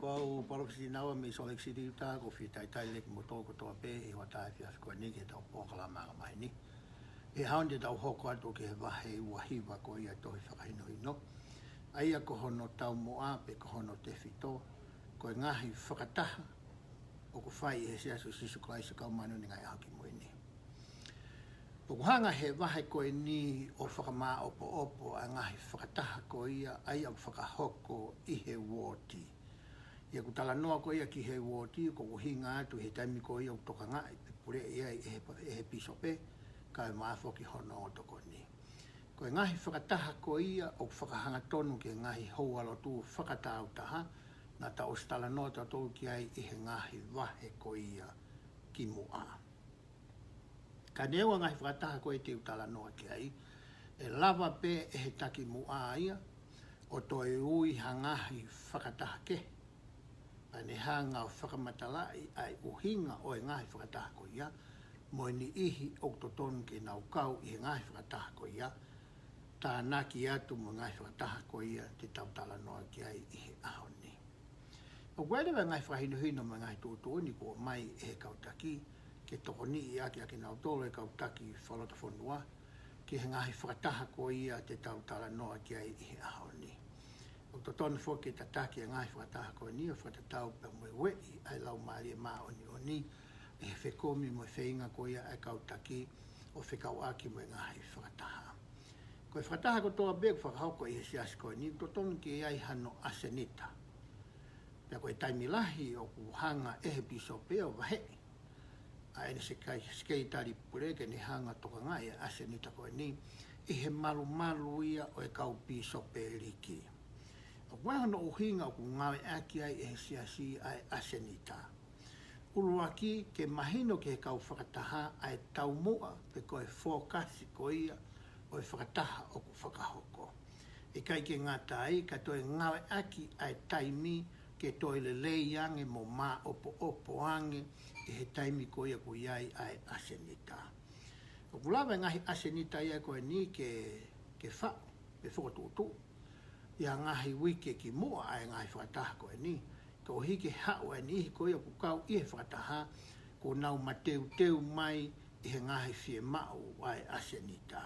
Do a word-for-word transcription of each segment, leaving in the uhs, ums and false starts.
Ko au Palōfesa Naua mei Salt Lake City, Utah, ʻoku ou fie talitali lelei kimoutolu kotoa pē ʻi he hoʻatā efiafi ko eni ki heʻetau polokalama ʻa e māhina ni. ʻI he ʻaho ni te tau hoko atu ki he vahe ua hiva ko ia ʻo e tohi fakahinohino. ʻA ia ko hono taumuʻa pe ko hono tefito, ko e ngaahi fakataha ʻoku fai ʻe he Siasi ʻo Sīsū Kalaisi ʻo e Kau Māʻoniʻoni ʻi he Ngaahi ʻAho Kimui Ni. ʻOku hanga ʻe he vahe ko eni ʻo fakamāʻopoʻopo ʻa e ngaahi fakataha ko ia ʻa ia ʻoku fakahoko ʻi he uooti. ʻI heʻeku talanoa ko ia ki he uooti, ʻoku ou ʻuhinga atu he taimi ko ia ʻoku tokangaʻi pe puleʻi ai ʻe he, ʻe he pīsope, kae ʻumaʻā foki hono ongo tokoni. Ko e ngaahi fakataha ko ia ʻoku fakahangatonu ki he ngaahi houalotu fakatāutaha, naʻa tau ʻosi talanoa tautolu ki ai ʻi he ngaahi vahe ko ia kimuʻa. Ka neongo ʻa e ngaahi fakataha ko ia te u talanoa ki ai, ʻe lava pē ʻe he takimuʻa ia ʻo toe ui ha ngaahi fakataha kehe. Pea ne hanga ʻo fakamatalaʻi ʻa e ʻuhinga ʻo e ngaahi fakataha ko ia, mo e niʻihi ʻoku totonu ke nau kau ʻi he ngaahi fakataha ko ia, tānaki atu mo e ngaahi fakataha ko ia te tau talanoa ki ai ʻi he ʻaho ni. ʻOku ʻi ai leva e ngaahi fakahinohino mo e ngaahi tuʻutuʻuni kuo ʻomai ʻe he kau taki ke tokoniʻi ʻaki ʻa kinautolu e kau taki fakalotofonua ki he ngaahi fakataha ko ia te tau talanoa ki ai ʻi he ʻaho ni. ʻOku totonu foki ke tataki e ngaahi fakataha ko eni ʻo fakatatau pea mo e ueʻi ʻa e Laumālie Māʻoniʻoni ʻi he fekumi mo e feinga ko ia ʻa e kau taki ʻo fekauʻaki mo e ngaahi fakataha. Ko e fakataha kotoa pē ʻoku fakahoko ʻi he siasi ko eni, ʻoku totonu ke ʻi ai hano ʻasenita. Pea ko e taimi lahi ʻoku hanga ʻe he pīsope ʻo vaheʻi ʻa ʻene sekai-, sekelitali pule ke ne hanga ʻo tokangaʻi e ʻasenita ko eni ʻi he malumalu ia ʻo e kau pīsopeliki. ʻOku ʻi ai hono ʻuhinga ʻoku ngāueʻaki ai ʻe he siasi ʻa e ʻasenita. ʻUluaki, ke mahino ki he kau fakataha ʻa e taumuʻa pe ko e fōkasi ko ia ʻo e fakataha ʻoku fakahoko. ʻIkai ke ngata ai, ka toe ngāueʻaki ʻa e taimi ke toe lelei ange mo māʻopoʻopo ange ʻi he taimi ko ia ʻoku ʻi ai ʻa e ʻasenita. ʻOku lava e ngaahi ʻasenita ia ko eni ke, ke faʻu pe fokotuʻutuʻu ʻi he ngaahi uike kimuʻa ʻa e ngaahi fakataha ko eni, koeʻuhi ke haʻu e niʻihi ko ia ʻoku kau ʻi he fakataha kuo nau mateuteu mai ʻi he ngaahi fiemaʻu ʻa e ʻasenita.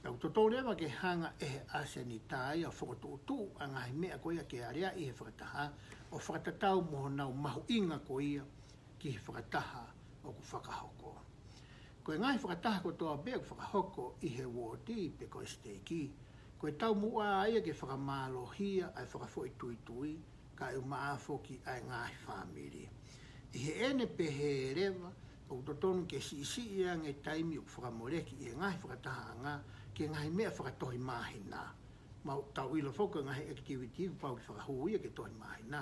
Pea ʻoku totonu leva ke hanga ʻe he ʻasenita ia ʻo fokotuʻutuʻu ʻa e ngaahi meʻa ko ia ke aleaʻi ʻe he fakataha ʻo fakatatau mo honau mahuʻinga ko ia ki he fakataha ʻoku fakahoko. Ko e ngaahi fakataha kotoa pē ʻoku fakahoko ʻi he uooti pe ko e siteiki, ko e taumuʻa ia ke fakamālohia ʻa e fakafoʻituitui, kae ʻumaʻā foki ʻa e ngaahi fāmili. ʻI heʻene pehē leva, ʻoku totonu ke siʻisiʻi ange e taimi ʻoku fakamoleki ʻi he ngaahi fakatahaʻanga ki he ngaahi meʻa fakatohimāhina. Mau tau ʻilo foki ko e ngaahi activity kuo pau ke fakahū ia ki he tohimāhina.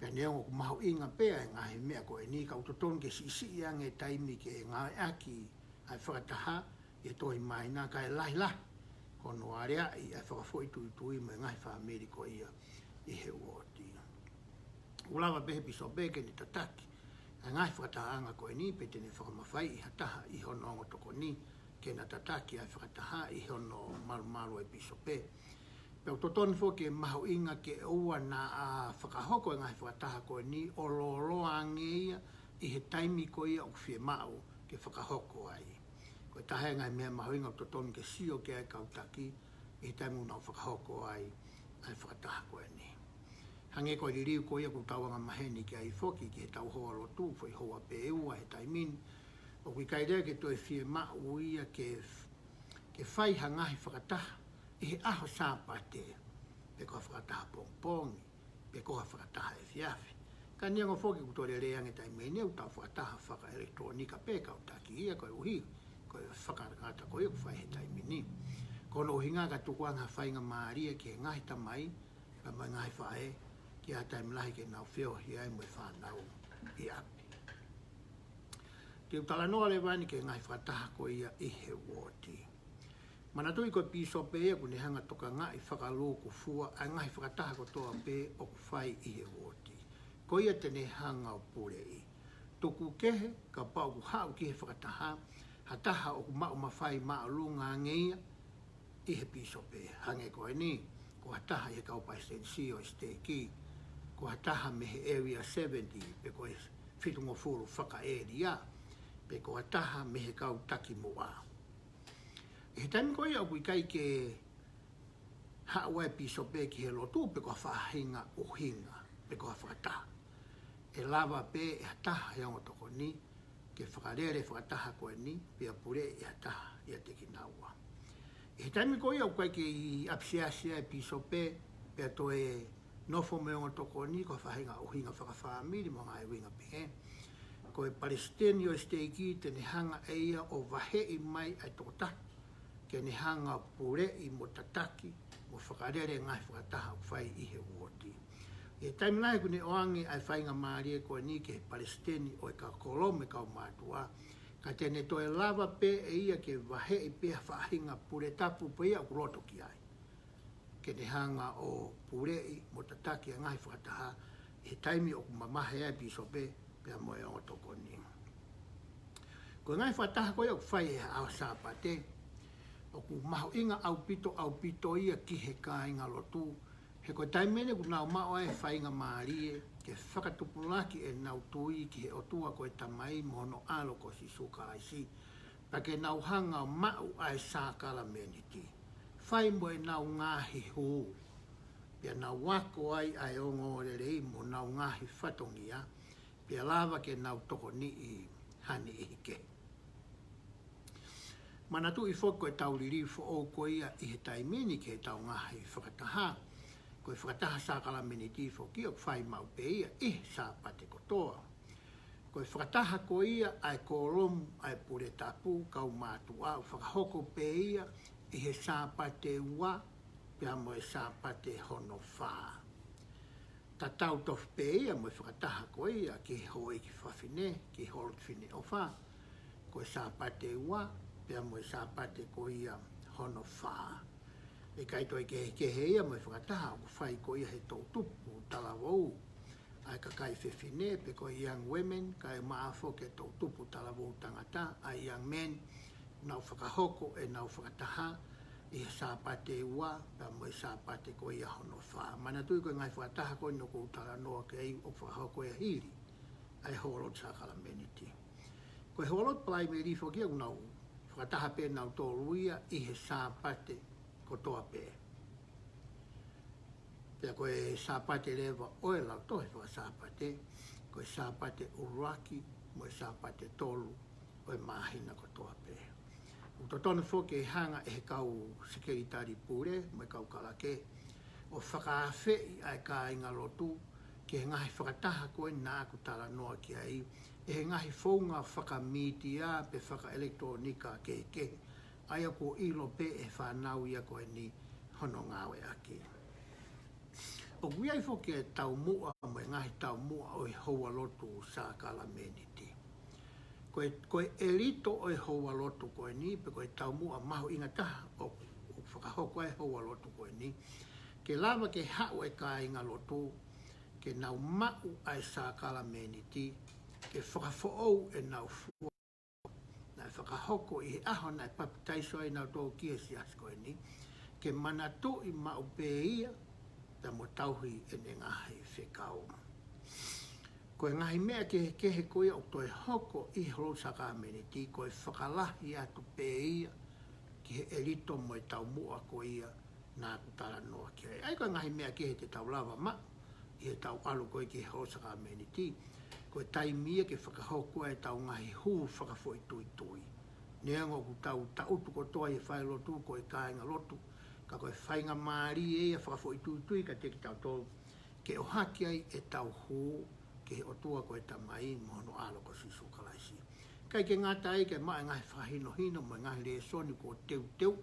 Pea neongo ʻoku mahuʻinga pē ʻa e ngaahi meʻa ko eni, ka ʻoku totonu ke siʻisiʻi ange e taimi ke ngāueʻaki ʻa e fakataha ʻi he tohimāhina kae lahilahi hono aleaʻi ʻa e fakafoʻituitui mo e ngaahi fāmili ko ia ʻi he uooti. ʻOku lava pē he pīsope ke ne tataki ʻa e ngaahi fakatahaʻanga ko eni pe te ne fakamafaiʻi ha taha ʻi hono ongo tokoni ke na tataki ʻa e fakataha ʻi hono malumalu e pīsope. Pea ʻoku totonu foki ke mahuʻinga ke ʻoua naʻa fakahoko e ngaahi fakataha ko eni ʻo lōloa ange ia ʻi he taimi ko ia ʻoku fiemaʻu ke fakahoko ai. Ko e taha e ngaahi meʻa mahuʻinga ʻoku totonu ke sio ki ai e kau taki ʻi he taimi ʻoku nau fakahoko ai ʻa e fakataha ko eni. Hangē ko e liliu ko ia ʻoku tau angamaheni ki ai foki ki heʻetau houalotu, foʻi houa pē ʻe ua he taimi ni, ʻoku ʻikai leva ke toe fiemaʻu ia ke, ke fai ha ngaahi fakataha ʻi he ʻaho Sāpate, pe ko ha fakataha pongipongi, pe ko ha fakataha efiafi. Ka neongo foki ʻoku toe lelei ange e taimi ni ʻoku tau fakataha fakaʻelekitulōnika pē kau taki ia koeʻuhi ko e fakangatangata ko ia ʻoku fai he taimi ni. Ko hono ʻuhinga ka tuku ange ha faingamālie ki he ngaahi tamai, pea mo e ngaahi faʻē, ke ʻi ai ha taimi lahi ke nau feohi ai mo e fānau ʻi ʻapi. Te u talanoa leva eni ki he ngaahi fakataha ko ia ʻi he uooti. Manatuʻi ko e pīsope ia ʻoku ne hanga ʻo tokangaʻi fakalūkufua ʻa e ngaahi fakataha kotoa pē ʻoku fai ʻi he uooti. Ko ia te ne hanga ʻo puleʻi. Tuku kehe, kapau ʻoku haʻu ki he fakataha ha taha ʻoku maʻu mafai māʻolunga ange ia ʻi he pīsope. Hangē ko eni, ko ha taha ʻi he kau palesitenisī ʻo e siteiki, ko ha taha mei he Area seventy, pe ko e fitungofulu fakaʻēlia, pe ko ha taha mei he kau taki muʻa. ʻI he taimi ko ia ʻoku ʻikai ke haʻu ai e pīsope ki he lotu pe ko ha faʻahinga ʻuhinga, pe ko ha fakataha, ʻe lava pē ʻe ha taha he ongo tokoni ke fakalele e fakataha ko eni, pea puleʻi ʻe ha taha ʻiate kinaua. ʻI he taimi ko ia ʻoku ʻikai ke ʻi ʻapisiasi ai e pīsope, pea toe nofo mo e ongo tokoni, ko ha faʻahinga ʻuhinga fakafāmili mo e ngaahi ʻuhinga pehē, ko e palesiteni ʻo e siteiki te ne hanga ʻe ia ʻo vaheʻi mai ʻa e tokotaha ke ne hanga ʻo puleʻi mo tataki mo fakalele e ngaahi fakataha ʻoku fai ʻi he uooti. ʻI he taimi lahi ʻoku ne ʻoange ʻa e faingamālie ko eni ki he palesiteni ʻo e kau kōlomu e kau mātuʻa, ka te ne toe lava pē ʻe ia ke vaheʻi pē ha faʻahinga pule tapu pē ia ʻoku loto ki ai, ke ne hanga ʻo puleʻi mo tataki e ngaahi fakataha ʻi he taimi ʻoku mavahe ai e pīsope pea mo e ongo tokoni. Ko e ngaahi fakataha ko ia ʻoku fai he ʻaho Sāpate, ʻoku mahuʻinga ʻaupito, ʻaupito ia ki he kāingalotu, he ko e taimi eni ʻoku nau maʻu ai e faingamālie ke fakatupulaki ʻenau tui ki he ʻOtua ko e Tamai mo hono ʻAlo ko Sīsū Kalaisi, pea ke nau hanga ʻo maʻu ʻa e sākalameniti, fai mo ʻenau ngaahi hū, pea nau ako ai ʻa e ongoongolelei mo honau ngaahi fatongia, pea lava ke nau tokoniʻi ha niʻihi kehe. Manatuʻi foki ko e tau liliu foʻou ko ia ʻi he taimi ni ki he tau ngaahi fakataha, ko e fakataha sākalameniti foki ʻoku fai maʻu pē ia ʻi he Sāpate kotoa. Ko e fakataha ko ia ʻa e kōlomu ʻa e pule tapu, kau mātuʻa, ʻoku fakahoko pē ia ʻi he Sāpate ua pea mo e Sāpate hono fā. Tatau tofu pē ia mo e fakataha ko ia ki he houʻeiki fafine, ki he houalotu Fineʻofa, ko e Sāpate ua pea mo e Sāpate ko ia hono fā. ʻIkai toe kehekehe ia mo e fakataha ʻoku fai ko ia he toʻutupu talavou ʻa e kakai fefine, pe ko e young women, kae ʻumaʻā foki e toʻutupu talavou tangata, ʻa e young men, nau fakahoko ʻenau fakataha ʻi he Sāpate ua pea mo e Sāpate ko ia hono fā. Manatuʻi ko e ngaahi fakataha ko eni ʻoku ou talanoa ki ai ʻoku fakahoko ia hili ʻa e houalotu sākalameniti. Ko e houalotu Palaimeli foki ʻoku nau fakataha pē nautolu ia ʻi he Sāpate kotoa pē. Pea ko e Sāpate leva ʻo e Lautohi Faka-Sāpate, ko e Sāpate ʻuluaki mo e Sāpate tolu ʻo e māhina kotoa pē. ʻOku totonu foki ke hanga ʻe he kau sekelitali pule mo e kau kalake ʻo fakaafeʻi ʻa e kāingalotu ki he ngaahi fakataha ko ē naʻa ku talanoa ki ai, ʻi he ngaahi founga fakamītia pe fakaʻelekitulōnika kehekehe, ʻa ia kuo ʻilo pē ʻe he fānau ia ko eni hono ngāueʻaki. ʻOku ʻi ai foki e taumuʻa mo e ngaahi taumuʻa ʻo e houalotu sākalameniti. Ko e, ko e ʻelito ʻo e houalotu ko eni, pe ko e taumuʻa mahuʻinga taha ʻoku, ʻoku fakahoko ai e houalotu ko eni, ke lava ke haʻu e kāingalotu ke nau maʻu ʻa e sākalameniti, ke fakafoʻou ʻenau fua naʻe fakahoko ʻi he ʻaho naʻe papitaiso ai nautolu ki he siasi ko eni, ke manatuʻi maʻu pē ia, pea mo tauhi ʻene ngaahi fekau. Ko e ngaahi meʻa kehekehe ko ia ʻoku toe hoko ʻi he houalotu sākalameniti, ko e fakalahi atu pē ia ki he ʻelito mo e taumuʻa ko ia naʻa ku talanoa ki ai. ʻA ia ko e ngaahi meʻa kehe te tau lava maʻu ʻi he tau ʻalu ko ē ki he houalotu sākalameniti, ko e taimi ia ke fakahoko ai e tau ngaahi hū fakafoʻituitui. Neongo ʻoku tau taʻutu kotoa ʻi he falelotu ko e kāingalotu, ka ko e faingamālie ia fakafoʻituitui kiate kitautolu ke ʻohake ai e tau hū ki he ʻOtua ko e Tamai mo hono ʻAlo ko Sīsū Kalaisi. ʻIkai ke ngata ai, ke maʻu e ngaahi fakahinohino mo e ngaahi lēsoni kuo teuteu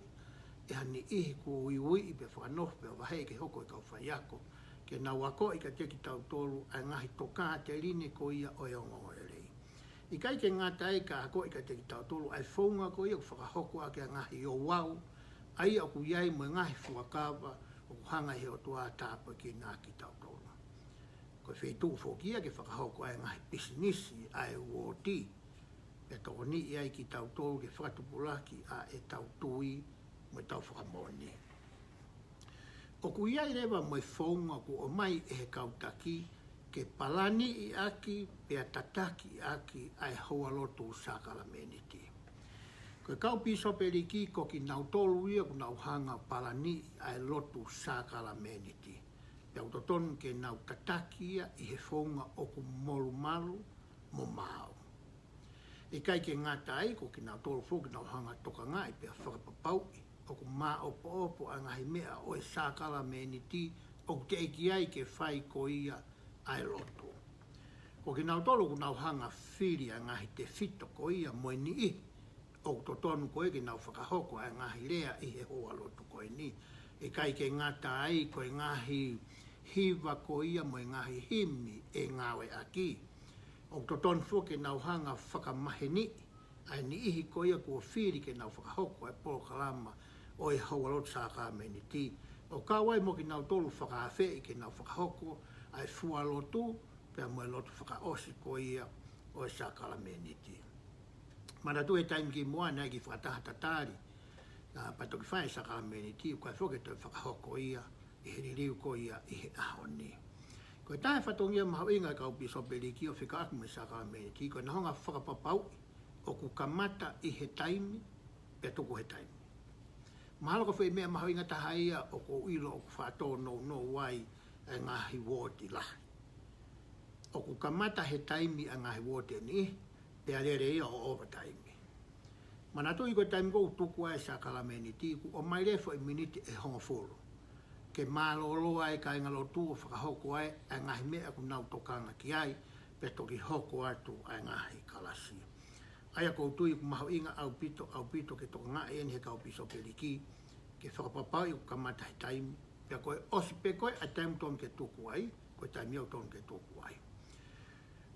ʻe ha niʻihi kuo uiuiʻi pea fakanofo pea vaheʻi ke hoko e kau faiako, ke nau akoʻi kiate kitautolu ʻa e ngaahi tokāteline ko ia ʻo e ongoongolelei. ʻIkai ke ngata ai, ka akoʻi kiate kitautolu ʻa e founga ko ia ʻoku fakahoko ʻaki ʻa e ngaahi ouau, ʻa ia ʻoku ʻi ai mo e ngaahi fuakava ʻoku hanga ʻe he ʻOtua ʻo tāpuekina kitautolu. Ko e feituʻu foki ia ke fakahoko ai e ngaahi pisinisi ʻa e uooti, pea tokoniʻi ai kitautolu ke fakatupulaki ʻa e tau tui mo e tau fakamoʻoni. ʻOku ʻi ai leva mo e founga ʻoku ʻomai ʻe he kau taki ke palaniʻi ʻaki pea tataki ʻaki ʻa e houalotu sākalamēniti. Ko e kau pīsopeliki ko kinautolu ia ʻoku nau hanga ʻo palaniʻi ʻa e lotu sākalamēniti. Pea ʻoku totonu ke nau tataki ia ʻi he founga ʻoku molumalu mo maau. ʻIkai ke ngata ai, ko kinautolu foki ʻoku nau hanga ʻo tokangaʻi pea fakapapauʻi ʻoku māʻopoʻopo ʻa e ngaahi meʻa ʻo e sākalamēniti ʻoku teʻeki ai ke fai ko ia ʻa e lotu. Ko kinautolu ʻoku nau hanga ʻo fili ʻa e ngaahi tefito ko ia mo e niʻihi ʻoku totonu ko ia ke nau fakahoko ʻa e ngaahi lea ʻi he houalotu ko eni. ʻIkai ke ngata ai, ko e ngaahi hiva ko ia mo e ngaahi himi ʻe ngāueʻaki. ʻOku totonu foki ke nau hanga ʻo fakamaheniʻi ʻa e niʻihi ko ia kuo fili ke nau fakahoko ʻa e polokalama ʻo e houalotu sākalamēniti. ʻO kau ai mo kinautolu ʻoku fakaafeʻi ke nau fakahoko ʻa e fualotu pea mo e lotu fakaʻosi ko ia ʻo e sākalamēniti. Manatuʻi he taimi kimuʻa naʻe ʻikai ke fakataha tatali, ʻa, pea toki fai e sākalamēniti, ʻoku ʻikai foki ke toe fakahoko ia ʻi he liliu ko ia ʻi he ʻaho ni. Ko e taha e fatongia mahuʻinga ʻa e kau pīsopeliki ʻo fekauʻaki mo e sākalamēniti, ko ʻenau hanga ʻo fakapapauʻi ʻoku kamata ʻi he taimi, pea tuku he taimi. Mahalo ko e foʻi meʻa mahuʻinga taha ia ʻoku ou ʻilo ʻoku faʻa tōnounou ai ʻa e ngaahi uooti lahi. ʻOku kamata he taimi ʻa e ngaahi uooti ʻe niʻihi, pea lele ia ʻo ʻova taimi. Manatuʻi ko e taimi ʻoku tuku ai e sākalamēniti, ʻoku ʻomai leva e foʻi miniti ʻe hongofulu ke mālōlō ai e kāingalotu ʻo fakahoko ai ʻa e ngaahi meʻa ʻoku nau tokanga ki ai, pea toki hoko atu ʻa e ngaahi kalasi. ʻA ia ʻoku ou tui ʻoku mahuʻinga ʻaupito, ʻaupito ke tokangaʻi eni ʻe he kau pīsopeliki, ke fakapapauʻi ʻoku kamata he taimi, pea ko e ʻosi pē ko ē ʻa e taimi ʻoku totonu ke tuku ai, ko e taimi ia ʻoku totonu ke tuku ai.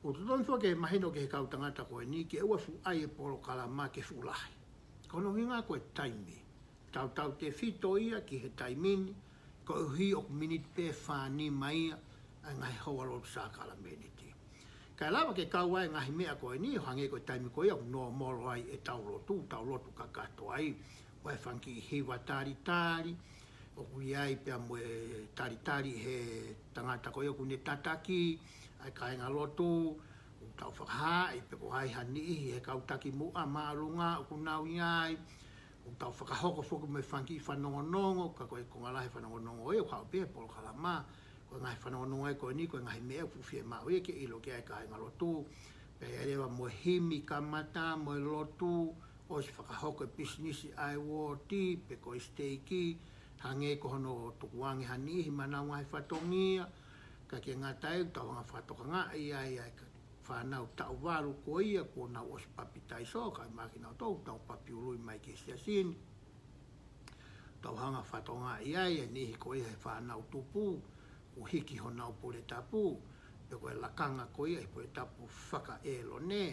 ʻOku totonu foki ke mahino ki he kau tangata ko eni, ke ʻoua ʻe fuʻu ʻai e polokalama ke fuʻu lahi. Ko hono ʻuhinga ko e taimi. Tautautefito ia ki he taimi ni, koeʻuhi ʻoku miniti pē fā nima ia ʻa e ngaahi houalotu sākalamēniti. Kae lava ke kau ai e ngaahi meʻa ko eni, ʻo hangē ko e taimi ko ia ʻoku nōmolo ai ʻetau lotu, tau lotu kakato ai, ʻoku ʻi ai e fanga kiʻi hiva talitali, ʻoku ʻi ai pea mo e talitali he tangata ko ia ʻoku ne tataki ʻa e kāingalotu, ʻoku tau fakahaaʻi pe ko hai ha niʻihi he kau taki muʻa māʻolunga ʻoku nau ʻi ai, ʻoku tau fakahoko foki mo e fanga kiʻi fanongonongo, ka ko e konga lahi e fanongonongo ia ʻoku haʻu pē he polokalama. Ko e ngaahi fanongonongo ia ko eni, ko e ngaahi meʻa ʻoku fiemaʻu ia ke ʻilo ki ai e kāingalotu. Pea ʻi ai leva mo e himi kamata, mo e lotu, ʻosi fakahoko e pisinisi ʻa e uooti, pe ko e siteiki, hangē ko hono tukuange ha niʻihi maʻa ʻenau ngaahi fatongia, ʻikai ke ngata ai, ʻoku tau hanga ʻo fakatokangaʻi ai ʻa e fānau taʻu valu ko ia kuo nau ʻosi papitaiso, kae ʻumaʻā kinautolu ʻoku nau papi ului mai ki he siasi ni. Tau hanga ʻo fakatokangaʻi ai e niʻihi ko ia he fānau tupu, ʻoku hiki honau pule tapu, pe ko e lakanga ko ia he pule tapu faka-ʻĒlone.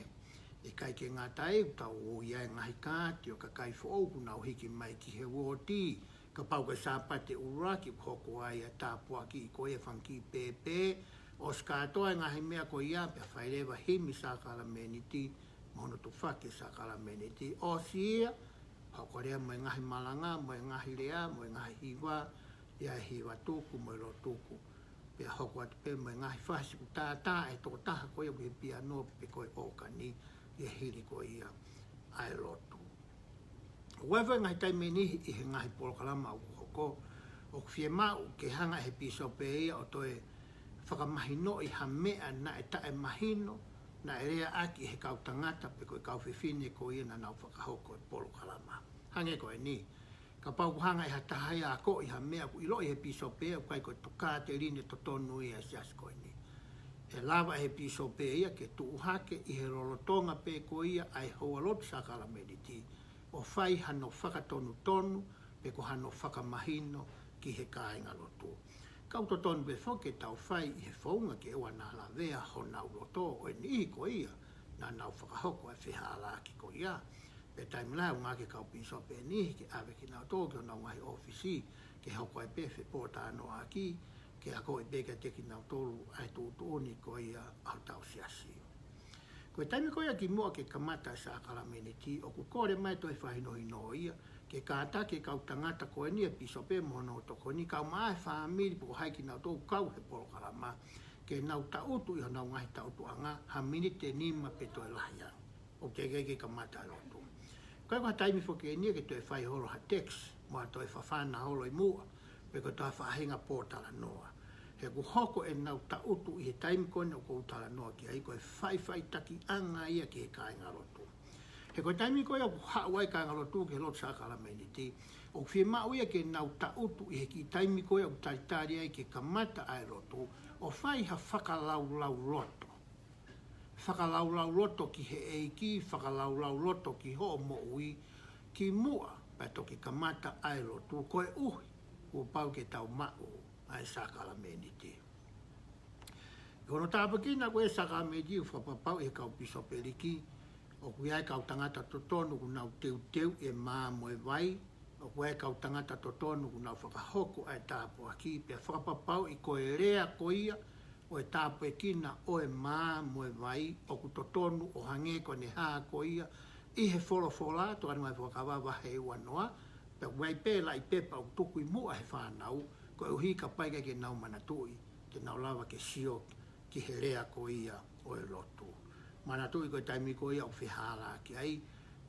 ʻIkai ke ngata ai, ʻoku tau ʻoange ai e ngaahi kaati ʻo e kakai foʻou kuo nau hiki mai ki he uooti, kapau ko e Sāpate ʻuluaki ʻoku hoko ai ʻa e tāpuaki ko ia he fanga kiʻi pēpē, ʻosi kātoa e ngaahi meʻa ko ia, pea fai leva e himi sākalamēniti, mo hono tufaki e sākalamēniti, ʻosi ia, hoko leva mo e ngaahi malanga, mo e ngaahi lea, mo e ngaahi hiva, ʻi ai e hiva tuku, mo e lotu tuku. Pea hoko atu pē mo e ngaahi fasi ʻoku tātā ʻe he tokotaha ko ia ʻoku ʻi he piano pe ko e ʻōkani, ʻi he hili ko ia ʻa e lotu. ʻOku ʻi ai foki e ngaahi taimi ʻe niʻihi ʻi he ngaahi polokalama ʻoku hoko, ʻoku fiemaʻu ke hanga ʻe he pīsope ia ʻo toe fakamahinoʻi ha meʻa naʻe taʻemahino, naʻe leaʻaki ʻe he kau tangata pe ko e kau fefine ko ia naʻa nau fakahoko e polokalama. Hangē ko eni, kapau ʻoku hanga ʻe ha taha ia ʻo akoʻi ha meʻa ʻoku ʻiloʻi ʻe he pīsope ia ʻoku ʻikai ko e tokāteline totonu ia ʻa e siasi ko eni, ʻe lava ʻe he pīsope ia ke tuʻu hake ʻi he lolotonga pē ko ia ʻa e houalotu sākalamēniti, ʻo fai hano fakatonutonu, pe ko hano fakamahino ki he kāingalotu. Ka ʻoku totonu pē foki ke tau fai ʻi he founga ke ʻoua naʻa lavea honau loto ʻo e niʻihi ko ia naʻa nau fakahoko e fehālaaki ko ia. Pea taimi lahi ʻoku ngāueʻaki e kau pīsope ʻe niʻihi ke ʻave kinautolu ki honau ngaahi ʻōfisi, ke hoko ai pē e fepōtalanoaʻaki, ke akoʻi pē kiate kinautolu ʻa e tuʻutuʻuni ko ia ʻa hotau siasi. Ko e taimi ko ia kimuʻa ke kamata e sākalamēniti, ʻoku kole mai e toe fakahinohino ia, ke kātaki e kau tangata ko eni, e pīsope mo hono tokoni, kae ʻumaʻā e fāmili pe ko hai kinautolu ʻoku kau he polokalama, ke nau tangutu ʻi honau ngaahi tangutuʻanga ha miniti ʻe nima pe toe lahi ange ʻo teʻeki ke kamata e lotu. Kae ko ha taimi foki eni ia ke toe fai holo ha text, mo ha toe fafana holo ʻi muʻa, pe ko e toe faʻahinga pōtalanoa. He ʻoku hoko ʻenau tangutu ʻi he taimi ko eni ʻoku ou talanoa ki ai, ko e faʻifaʻitakiʻanga ia ki he kāingalotu. He ko e taimi ko ia ʻoku haʻu ai e kāingalotu ki he lotu sākalameniti, ʻoku fiemaʻu ia ke nau tangutu ʻi he kiʻi taimi ko ia ʻoku talitali ai ke kamata ʻa e lotu, ʻo fai ha fakalaulauloto. Fakalaulauloto ki he ʻEiki, fakalaulauloto ki hoʻo moʻui, kimuʻa pea toki kamata ʻa e lotu, koeʻuhi kuo pau ke tau maʻu ʻa e sākalameniti. ʻI hono tāpuekina ko ē e sākalameniti, ʻoku fakapapauʻi ʻe he kau pīsopeliki ʻoku ʻi ai e kau tangata totonu ʻoku nau teuteuʻi e mā mo e vai, ʻoku ʻi ai e kau tangata totonu ʻoku nau fakahoko ʻa e tāpuaki, pea fakapapauʻi ko e lea ko ia ʻo e tāpuekina ʻo e mā mo e vai ʻoku totonu ʻo hangē ko ʻene hā ko ia ʻi he folofola, Tokāteline mo e Ngaahi Fuakava vahe uanoa, pea ʻoku ʻi ai pē laʻi pepa ʻoku tuku ʻi muʻa he fānau, koeʻuhi kapau ʻe ʻikai ke nau manatuʻi, te nau lava ke sio ki he lea ko ia ʻo e lotu. Manatuʻi ko e taimi ko ia ʻoku fehālaaki ai,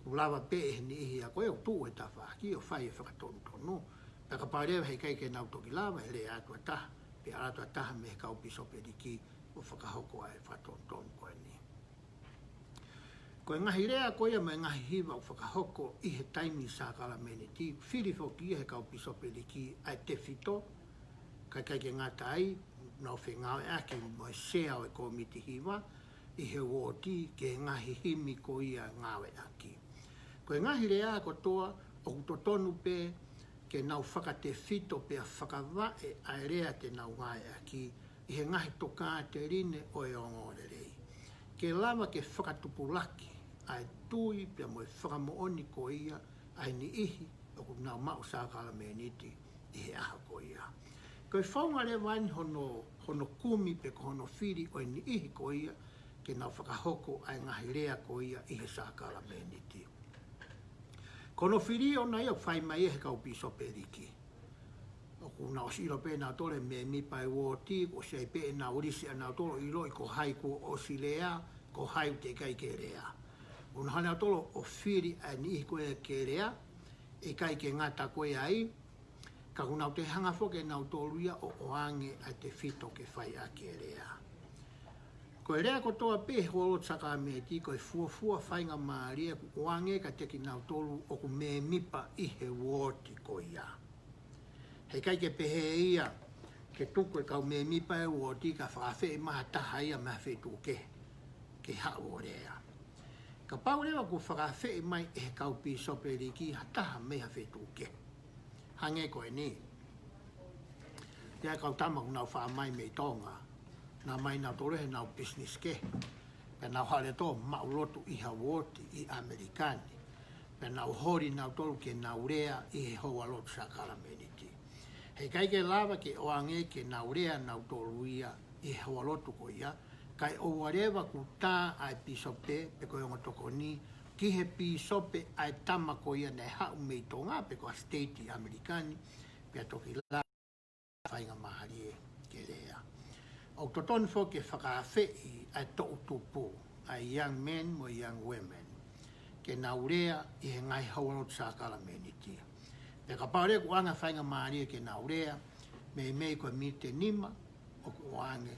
ʻoku lava pē ʻe he niʻihi ia ko ē ʻoku tuʻu he tafaʻaki ʻo fai e fakatonutonu, pea kapau leva he ʻikai ke nau toki lava, ʻe lea atu ha taha, pe ʻalu atu ha taha mei he kau pīsopeliki ʻo fakahoko ʻa e fakatonutonu ko eni. Ko e ngaahi lea ko ia mo e ngaahi hiva ʻoku fakahoko ʻi he taimi sākalameniti, fili foki ia ʻe he kau pīsopeliki ʻa e tefito, kae ʻikai ke ngata ai, nau fengāueʻaki mo e sea ʻo e kōmiti hiva ʻi he uooti ki he ngaahi himi ko ia ngāueʻaki. Ko e ngaahi lea kotoa ʻoku totonu pē ke nau fakatefito pea fakavaʻe ʻa e lea te nau ngāueʻaki ʻi he ngaahi tokāteline ʻo e ongoongolelei, ke lava ke fakatupulaki ʻa e tui pea mo e fakamoʻoni ko ia ʻa e niʻihi ʻoku nau maʻu sākalameniti ʻi he ʻaho ko ia. Ko e founga leva eni hono, hono kumi pe ko hono fili ʻo e niʻihi ko ia ke nau fakahoko ʻa e ngaahi lea ko ia ʻi he sākalameniti. Ko hono fili ʻoʻona ia ʻoku fai mai ia ʻe he kau pīsopeliki. ʻOku nau ʻosi ʻilo pē ʻe nautolu e mēmipa e uooti, kuo ʻosi ʻi ai pē ʻenau lisi ʻanautolu ʻo ʻiloʻi ko hai kuo ʻosi lea, ko hai ʻoku teʻeki ai ke lea. ʻOku nau hanga ʻe nautolu ʻo fili ʻa e niʻihi ko ē ke lea, ʻikai ke ngata ko ia ai, ka ʻoku nau toe hanga foki ʻe nautolu ia ʻo ʻoange ʻa e tefito ke fai ʻaki e lea. Ko e lea kotoa pē he houalotu sākalameniti ko e fuofua faingamālie ʻoku ʻoange kiate kinautolu ʻoku mēmipa ʻi he uooti ko ia. He ʻikai ke pehē ia ke tuku e kau mēmipa e uooti kae fakaafeʻi mai ha taha ia mei ha feituʻu kehe ke haʻu ʻo lea. Kapau leva kuo fakaafeʻi mai ʻe he kau pīsopeliki ha taha mei ha feituʻu kehe, hangē ko eni, ʻi ai e kau tama ʻoku nau faʻa mai mei Tonga, naʻa nau mai nautolu he ʻenau business kehe, pea nau hanga ʻe nautolu ʻo maʻu lotu ʻi ha uooti ʻi ʻAmelika ni, pea nau holi nautolu ke nau lea ʻi he houalotu sākalameniti. He ʻikai ke lava ke ʻoange ke nau lea nautolu ia ʻi he houalotu ko ia, kae ʻoua leva kuo tā ʻa e pīsope pe ko e ongo tokoni ki he pīsope ʻa e tama ko ia naʻe haʻu mei Tonga pe ko ha state ʻi ʻAmelika ni, pea toki lava faingamālie ke lea. ʻOku totonu foki ke fakaafeʻi ʻa e toʻutupu, ʻa e young men mo e young women, ke nau lea ʻi he ngaahi houalotu sākalameniti. Pea kapau leva kuo ʻoange ha faingamālie ke nau lea, meimei ko e miniti ʻe nima, ʻoku ʻoange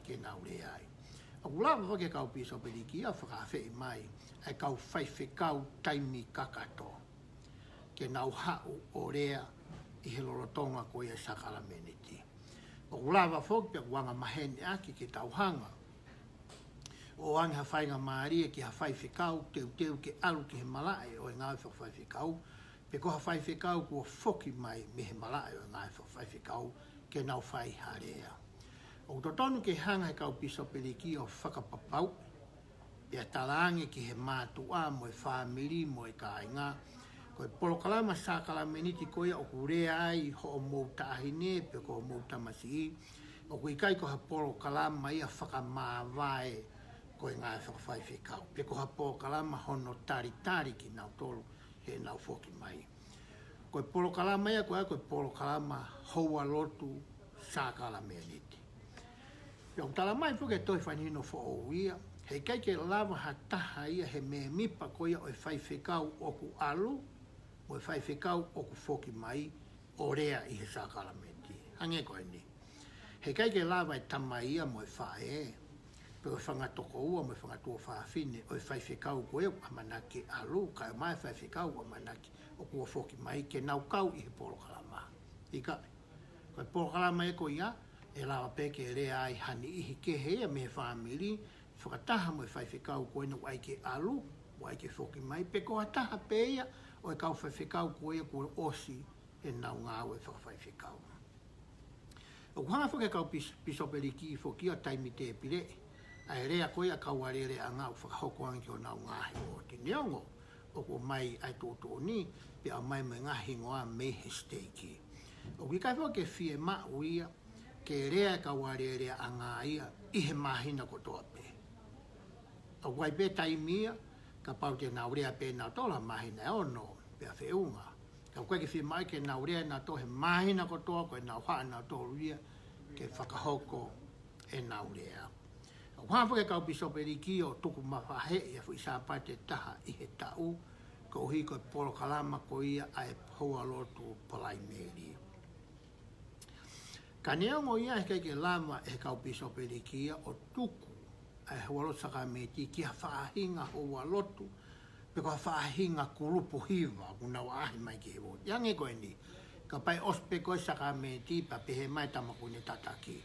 ke nau lea ai. ʻOku lava foki ʻe he kau pīsopeliki ʻo fakaafeʻi mai ʻa e kau faifekau taimi kakato ke nau haʻu ʻo lea ʻi he lolotonga ko ia e sākalameniti. ʻOku lava foki pea ʻoku angamaheni ʻaki ke tau hanga ʻo ʻoange ha faingamālie ki ha faifekau teuteu ke ʻalu ki he malaʻe ʻo e ngāue fakafaifekau, pe ko ha faifekau kuo foki mai mei he malaʻe ʻo e ngāue fakafaifekau ke nau fai ha lea. ʻOku totonu ke hanga ʻe he kau pīsopeliki ʻo fakapapauʻi pea talaange ki he mātuʻa mo e fāmili mo e kāinga, ko e polokalama sākalameniti ko ia ʻoku lea ai hoʻomou taʻahine pe ko homou tamasiʻi, ʻoku ʻikai ko ha polokalama ia fakamāvae ko e ngāue fakafaifekau, pe ko ha polokalama hono talitali kinautolu heʻenau foki mai. Ko e polokalama ia ko ia ko e polokalama houalotu sākalameniti. Pea ʻoku talamai foki ʻe he tohi fakahinohino foʻou ia, heʻikai ke lava ha taha ia he mēmipa ko ia ʻo e faifekau ʻoku ʻalu, mo e faifekau ʻoku foki mai ʻo lea ʻi he sākalamenti. Hangē ko eni. Heʻikai ke lava e tamai ia mo e faʻē, pe ko e fanga tokoua mo e fanga tuofāfine ʻo e faifekau ko ia ʻoku ʻamanaki ke ʻalu, kae ʻumaʻā e faifekau ʻoku ʻamanaki ʻoku foki mai ke nau kau ʻi he polokalama. ʻIkai, ko e polokalama ia ko ia, ʻe lava pē ke lea ai ha niʻihi kehe ia mei he fāmili, fakataha mo e faifekau ko ena ʻoku ʻai ke ʻalu, ʻoku ʻai ke foki mai, pe ko ha taha pē ia ʻo e kau faifekau ko ia kuo ʻosi ʻenau ngāue fakafaifekau. ʻOku hanga foki ʻe he kau pis-, pīsopeliki foki ʻo taimi tēpileʻi ʻa e lea ko ia ʻa e kau alēleaʻanga ʻoku fakahoko ange ki honau ngaahi uooti. Neongo ʻoku ʻomai ʻa e tuʻutuʻuni, pea ʻomai mo e ngaahi hingoa mei he siteiki. ʻOku ʻikai foki ke fiemaʻu ia ke lea e kau alēleaʻanga ia ʻi he māhina kotoa pē. ʻOku ʻi ai pē taimi ia, kapau te nau lea pē nautolu ha māhina ʻe ono, pea feʻunga. Ka ʻoku ʻikai ke fiemaʻu ke nau lea nautolu he māhina kotoa, ko ʻenau haʻu nautolu ia ke fakahoko ʻenau lea. ʻOku hanga foki ʻe he kau pīsopeliki ʻo tuku mavaheʻi ʻa e foʻi Sāpate ʻe taha ʻi he taʻu, koeʻuhi ko e polokalama ko ia ʻa e houalotu Palaimeli. Ka neongo ia, heʻikai ke lava ʻe he kau pīsopeliki ia ʻo tuku ʻa e houalotu sākalamēniti ki ha faʻahinga houalotu, pe ko ha faʻahinga kulupu hiva ʻoku nau ʻaʻahi mai ki he uooti. Hangē ko eni, kapau ʻe ʻosi pē ko ē sākalamēniti pea pehē mai e tama ʻoku ne tataki,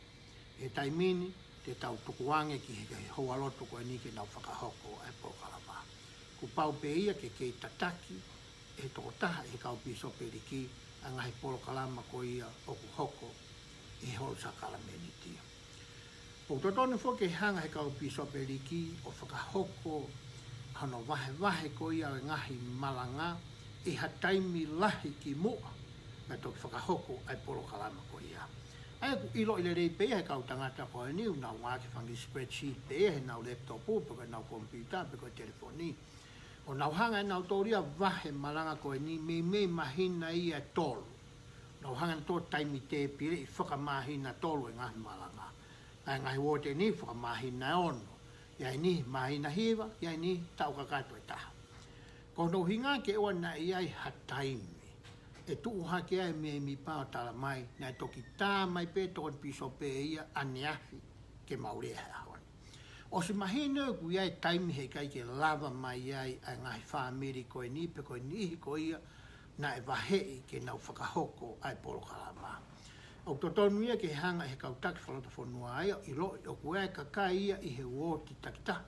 he taimi ni te tau tukuange ki he, ki he houalotu ko eni ke nau fakahoko ʻa e polokalama. Kuo pau pē ia ke kei tataki ʻe he tokotaha ʻi he kau pīsopeliki ʻa e ngaahi polokalama ko ia ʻoku hoko ʻi he houalotu sākalamēniti. ʻOku totonu foki ke hanga ʻe he kau pīsopeliki ʻo fakahoko hono vahevahe ko ia ʻo e ngaahi malanga ʻi ha taimi lahi kimuʻa kae toki fakahoko ʻa e polokalama ko ia. ʻA ia ʻoku ʻiloʻi lelei pē ia ʻe he kau tangata ko eni, ʻoku nau ngāueʻaki e fanga spreadsheet pē ia heʻenau laptop, pe ko ʻenau computer, pe ko e telefoni. ʻO nau hanga ʻe nautolu ia ʻo vahe e malanga ko eni mei, mei māhina ia ʻe tolu. Nau hanga ʻe nautolu ʻo taimi tēpileʻi fakamāhina tolu e ngaahi malanga. ʻA e ngaahi uooti ni fakamāhina ʻe ono. ʻI ai e niʻihi māhina hiva, ʻi ai e niʻihi taʻu kakato ʻe taha. Ko hono ʻuhinga ke ʻoua naʻa ʻi ai ha taimi ʻe tuʻu hake ai e mēmipa ʻo talamai naʻe toki tā mai pē ʻe he tokoni pīsope ia ʻaneafi ke mau lea he ʻaho ni. ʻOsi mahino ʻoku ʻi ai e taimi heʻikai ke lava mai ai ʻa e ngaahi fāmili ko eni pe ko e niʻihi ko ia naʻe vaheʻi ke nau fakahoko ʻa e polokalama. ʻOku totonu ia ke hanga ʻe he kau taki fakalotofonua ia ʻo ʻiloʻi ʻoku ʻi ai e kakai ia ʻi he uooti takitaha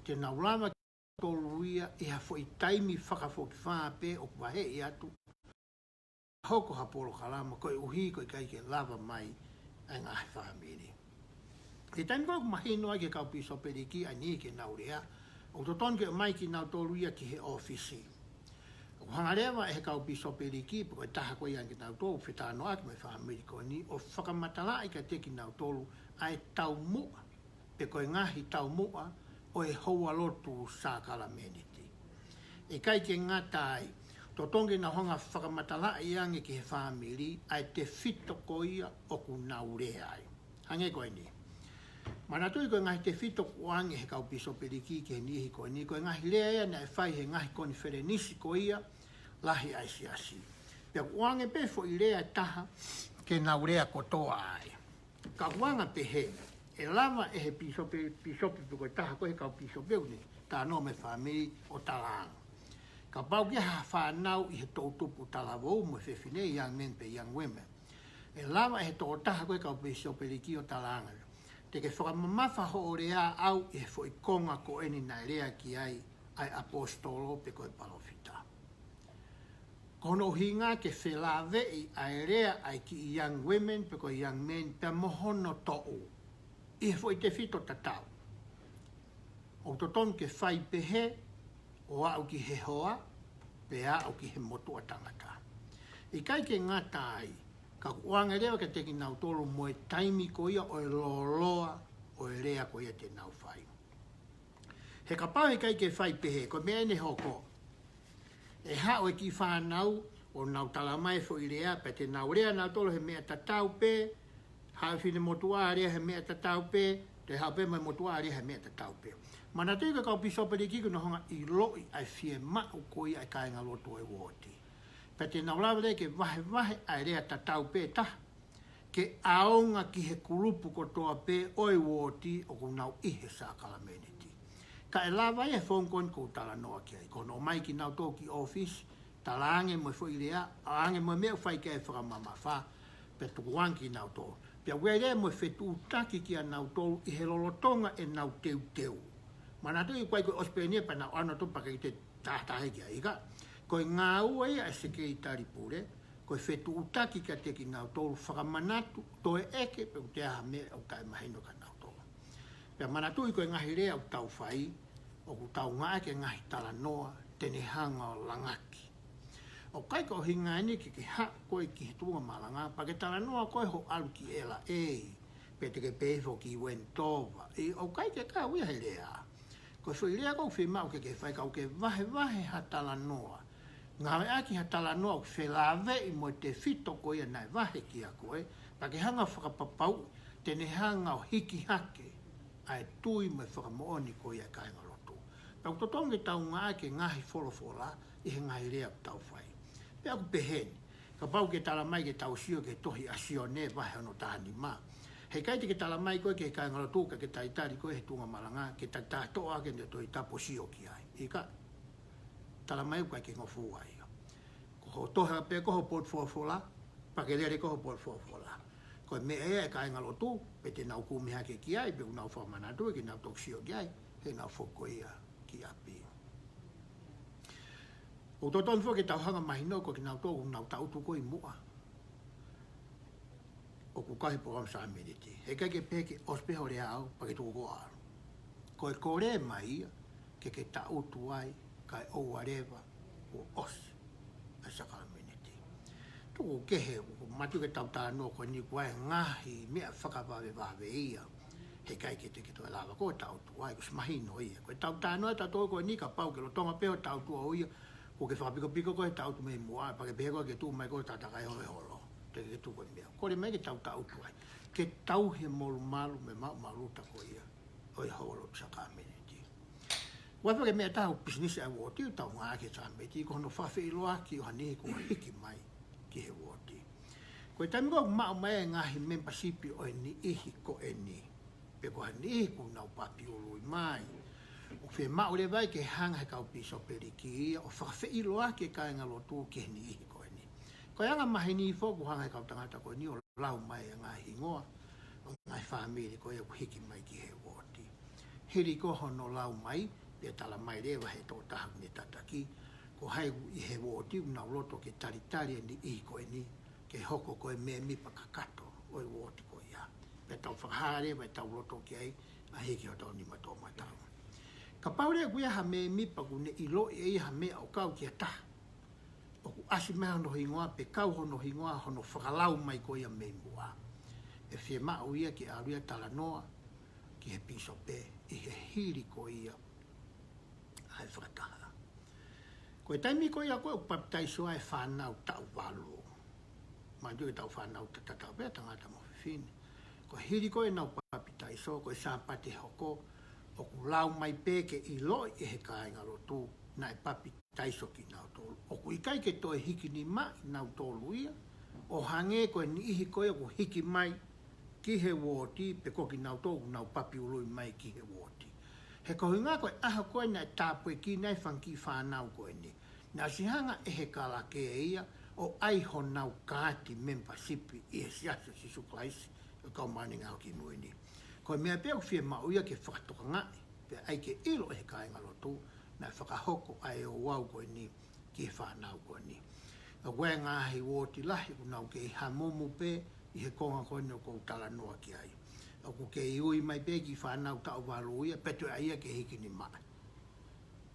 te nau lava ke tolu ia ʻi ha foʻi taimi fakafokifā pē ʻoku vaheʻi atu, hoko ha polokalama koeʻuhi ko e ʻikai ke lava mai ʻa e ngaahi fāmili. ʻI he taimi ko ē ʻoku mahino ai ki he kau pīsopeliki ʻa e niʻihi ke nau lea, ʻoku totonu ke ʻomai kinautolu ia ki he ʻōfisi. ʻOku hanga leva ʻe he kau pīsopeliki, pe ko e taha ko ia ʻiate kinautolu ʻoku fetalanoaʻaki mo e fāmili ko eni, ʻo fakamatalaʻi kiate kinautolu ʻa e taumuʻa pe ko e ngaahi taumuʻa ʻo e houalotu sākalamēniti. ʻIkai ke ngata ai, totonu ke nau hanga ʻo fakamatalaʻi ange ki he fāmili ʻa e tefito ko ia ʻoku nau lea ai. Hangē ko eni. Manatuʻi ko e ngaahi tefito ʻoku ʻoange ʻe he kau pīsopeliki ki he niʻihi ko eni, ko e ngaahi lea ia naʻe fai he ngaahi konifelenisi ko ia lahi ʻa e siasi. Pea ʻoku ʻoange pē foʻi lea ʻe taha ke nau lea kotoa ai. Ka ʻoku anga pehē, ʻe lava ʻe he pīsope, pīsope pe ko e taha ko ē he kau pīsope ʻoku ne talanoa mo e fāmili ʻo talaange, kapau ʻoku ʻi ai ha fānau ʻi he toʻutupu talavou mo e fefine, young men pe young women, ʻe lava ʻe he tokotaha ko ē he kau pīsopeliki ʻo talaange, te ke fakamamafa hoʻo lea ʻaʻau ʻi he foʻi konga ko eni naʻe lea ki ai ʻa e ʻaposetolo pe ko e palōfita. Ko hono ʻuhinga ke felāveʻi ʻa e lea ʻa e kiʻi young women pe ko e young men pea mo hono toʻu ʻi he foʻi tefito tatau. ʻOku totonu ke fai pehē ʻo aʻu ki he hoa, pe aʻu ki he motuʻa tangata. ʻIkai ke ngata ai, ka ʻoku ʻoange leva kiate kinautolu mo e taimi ko ia ʻo e lōloa ʻo e lea ko ia te nau fai. He kapau ʻe ʻikai ke fai pehē, ko e meʻa eni ʻe hoko. ʻE haʻu e kiʻi fānau ʻo nau tala mai e foʻi lea, pea te nau lea nautolu he meʻa tatau pē, haʻu e finemotuʻa lea he meʻa tatau pē, toe haʻu pē mo e motuʻa lea he meʻa tatau pē. Manatuʻi ko e kau pīsopeliki ʻoku nau hanga ʻo ʻiloʻi ʻa e fiemaʻu ko ia ʻa e kāingalotu ʻo e uooti. Pea te nau lava leva ke vahevahe ʻa e lea tatau pē ʻe taha, ke ʻaonga ki he kulupu kotoa pē ʻo e uooti ʻoku nau ʻi he sākalamēniti. Ka ʻe lava ia he phone call ʻoku ou talanoa ki ai. Ko hono ʻomai kinautolu ki ʻōfisi, talaange mo e foʻi lea, ʻaonga mo e meʻa ʻoku fai ki ai e fakamamafa, pea tukuange kinautolu. Pea ʻoku ʻi ai leva mo e fetuʻutaki kia nautolu ʻi he lolotonga ʻenau teuteu. Manatuʻi ko e ʻai ko e ʻosi pē eni pea nau ʻalu nautolu pea ʻikai ke te tahataha ki ai, ʻikai. Ko e ngāue ia ʻa e sekelitali pule, ko e fetuʻutaki kiate kinautolu, fakamanatu, toe ʻeke pe ʻoku ʻi ai ha meʻa ʻoku taʻemahino kia nautolu. Pea manatuʻi ko e ngaahi lea ʻoku tau fai, ʻoku tau ngāueʻaki e ngaahi talanoa te ne hanga ʻo langaki. ʻOku ʻikai ko e ʻuhinga eni ke ke haʻu koe ki he tuʻunga malanga, pea ke talanoa koe hoʻo ʻalu ki L A, pe te ke pehē foki Wendover. ʻOku ʻikai ke kau ia he lea. Ko e foʻi lea ʻoku fiemaʻu ke ke fai, ka ʻoku ke vahevahe ha talanoa. Ngāueʻaki ha talanoa ʻoku felāveʻi mo e tefito ko ia naʻe vahe kia koe, pea ke hanga ʻo fakapapauʻi te ne hanga ʻo hiki hake ʻa e tui mo e fakamoʻoni ko ia ʻa e kāingalotu. Pea ʻoku totonu ke tau ngāueʻaki e ngaahi folofola ʻi he ngaahi lea ʻoku tau fai. Pea ʻoku pehē ni, kapau ʻoku ke tala mai ke tau sio ki he tohi ʻa Sione vahe hono taha nima. Heʻikai te ke tala mai koe ki he kāingalotu ka ke talitali koe he tuʻunga malanga, ke ta, ta toʻo ʻaki ʻene Tohi Tapu ʻo sio ki ai. ʻIkai, tala mai ʻoku ʻikai ke ngofua ia. Ko hoʻo tohi pē ko hoʻo potu folofola, pea ke lele ko hoʻo potu folofola. Ko e meʻa ia ʻa e kāingalotu, pe te nau kumi hake ki ai, pe ʻoku nau fakamanatu ke nau toki sio ki ai, heʻenau foki ko ia ki ʻapi. ʻOku totonu foki ke tau hanga ʻo mahino ko kinautolu ʻoku nau tangutu ko ē ʻi muʻa, ʻoku ʻikai ha polokalama sākalamēniti. Heʻikai ke pehē ke ʻosi pē hoʻo lea ʻaʻau, pea ke tuku koe ʻo ʻalu. Ko e kole mai ia ke ke tangutu ai, kae ʻoua leva kuo ʻosi ʻa e sākalamēniti. Tuku kehe, ʻoku mātuʻaki tau talanoa ko eni ʻoku ʻi ai e ngaahi meʻa fakavavevave ia. Heʻikai ke te ke toe lava koe ʻo tangutu ai, kuo ʻosi mahino ia. Ko ʻetau talanoa ʻatautolu ko eni, kapau ʻoku ke lolotonga pē hoʻo tangutu ʻaʻau ia, kuo ke fakapikopiko koe he tangutu mei muʻa, pea ke pehē koe ke tuʻu mai koe ʻo tatakai holo e holo. Te ke tuku e meʻa. Kole mai ke tau tangutu ai. Ke tauhi e molumalu mo e maʻumaʻuluta ko ia ʻo e houalotu sākalamēniti. ʻOku ʻi ai foki e meʻa ʻe taha ʻoku pisinisi ʻa e uooti ʻoku tau ngāueʻaki he sākalamēniti, ko hono fakafeʻiloaki ʻo ha niʻihi kuo hiki mai ki he uooti. Ko e taimi ko ē ʻoku maʻu mai ai e ngaahi mēmipasipi ʻo e niʻihi ko eni, pe ko ha niʻihi kuo nau papi ului mai, ʻoku fiemaʻu leva ia ke hanga ʻe he kau pīsopeliki ia ʻo fakafeʻiloaki e kāingalotu ki he niʻihi ko eni. Ko e anga maheni foki ʻoku hanga ʻe he kau tangata ko eni ʻo lau mai e ngaahi hingoa ʻo e ngaahi fāmili ko ia ʻoku hiki mai ki he uooti. Hili ko ē hono lau mai, pea tala mai leva ʻe he tokotaha ʻoku ne tataki, ko hai ʻi he uooti ʻoku nau loto ke talitali e niʻihi ko eni ke hoko ko e mēmipa kakato ʻo e uooti ko ia. Pea tau fakahā leva ʻetau loto ki ai ʻa e hiki hotau nima toʻomataʻu. Kapau leva ʻoku ʻi ai ha mēmipa ʻoku ne ʻiloʻi ʻe ia ha meʻa ʻo kau ki ha taha, ʻoku ʻasi mai hono hingoa, pe kau hono hingoa hono fakalau mai ko ia mei muʻa, ʻe fiemaʻu ia ke ʻalu ia ʻo talanoa ki he pīsope ʻi he hili ko ia ʻa e fakataha. Ko e taimi ko ia ko ē ʻoku papitaiso ai e fānau taʻu valu. Manatuʻi ko e taʻu fānau ta-, tatau pē ʻa e tangata mo e fefine. Ko e hili ko ē ʻenau papitaiso, ko e Sāpate hoko, ʻoku lau mai pē ke ʻiloʻi ʻe he kāingalotu naʻe papitaiso kinautolu. ʻOku ʻikai ke toe hiki nima ʻa kinautolu ia, ʻo hangē ko e niʻihi ko ē ʻoku hiki mai ki he uooti, pe ko kinautolu ʻoku nau papi ului mai ki he uooti. He ko e ʻuhinga ko e ʻaho ko ē naʻe tāpuekina ai e fanga kiʻi fānau ko eni, naʻe ʻosi hanga ʻe he kalake ia ʻo ʻai honau kaati mēmipasipi ʻi he Siasi ʻo Sīsū Kalaisi ʻo e Kau Māʻoniʻoni ʻi he Ngaahi ʻAho Kimui Ni. Ko e meʻa pē ʻoku fiemaʻu ia ke fakatokangaʻi, pea ʻai ke ʻilo ʻe he kāingalotu naʻe fakahoko ʻa e ouau ko eni ki he fānau ko eni. ʻOku ʻi ai e ngaahi uooti lahi ʻoku nau kei hamumu pē ʻi he konga ko eni ʻoku ou talanoa ki ai. ʻOku kei ui mai pē e kiʻi fānau taʻu valu ia, pea toe ʻai ia ke hiki nima.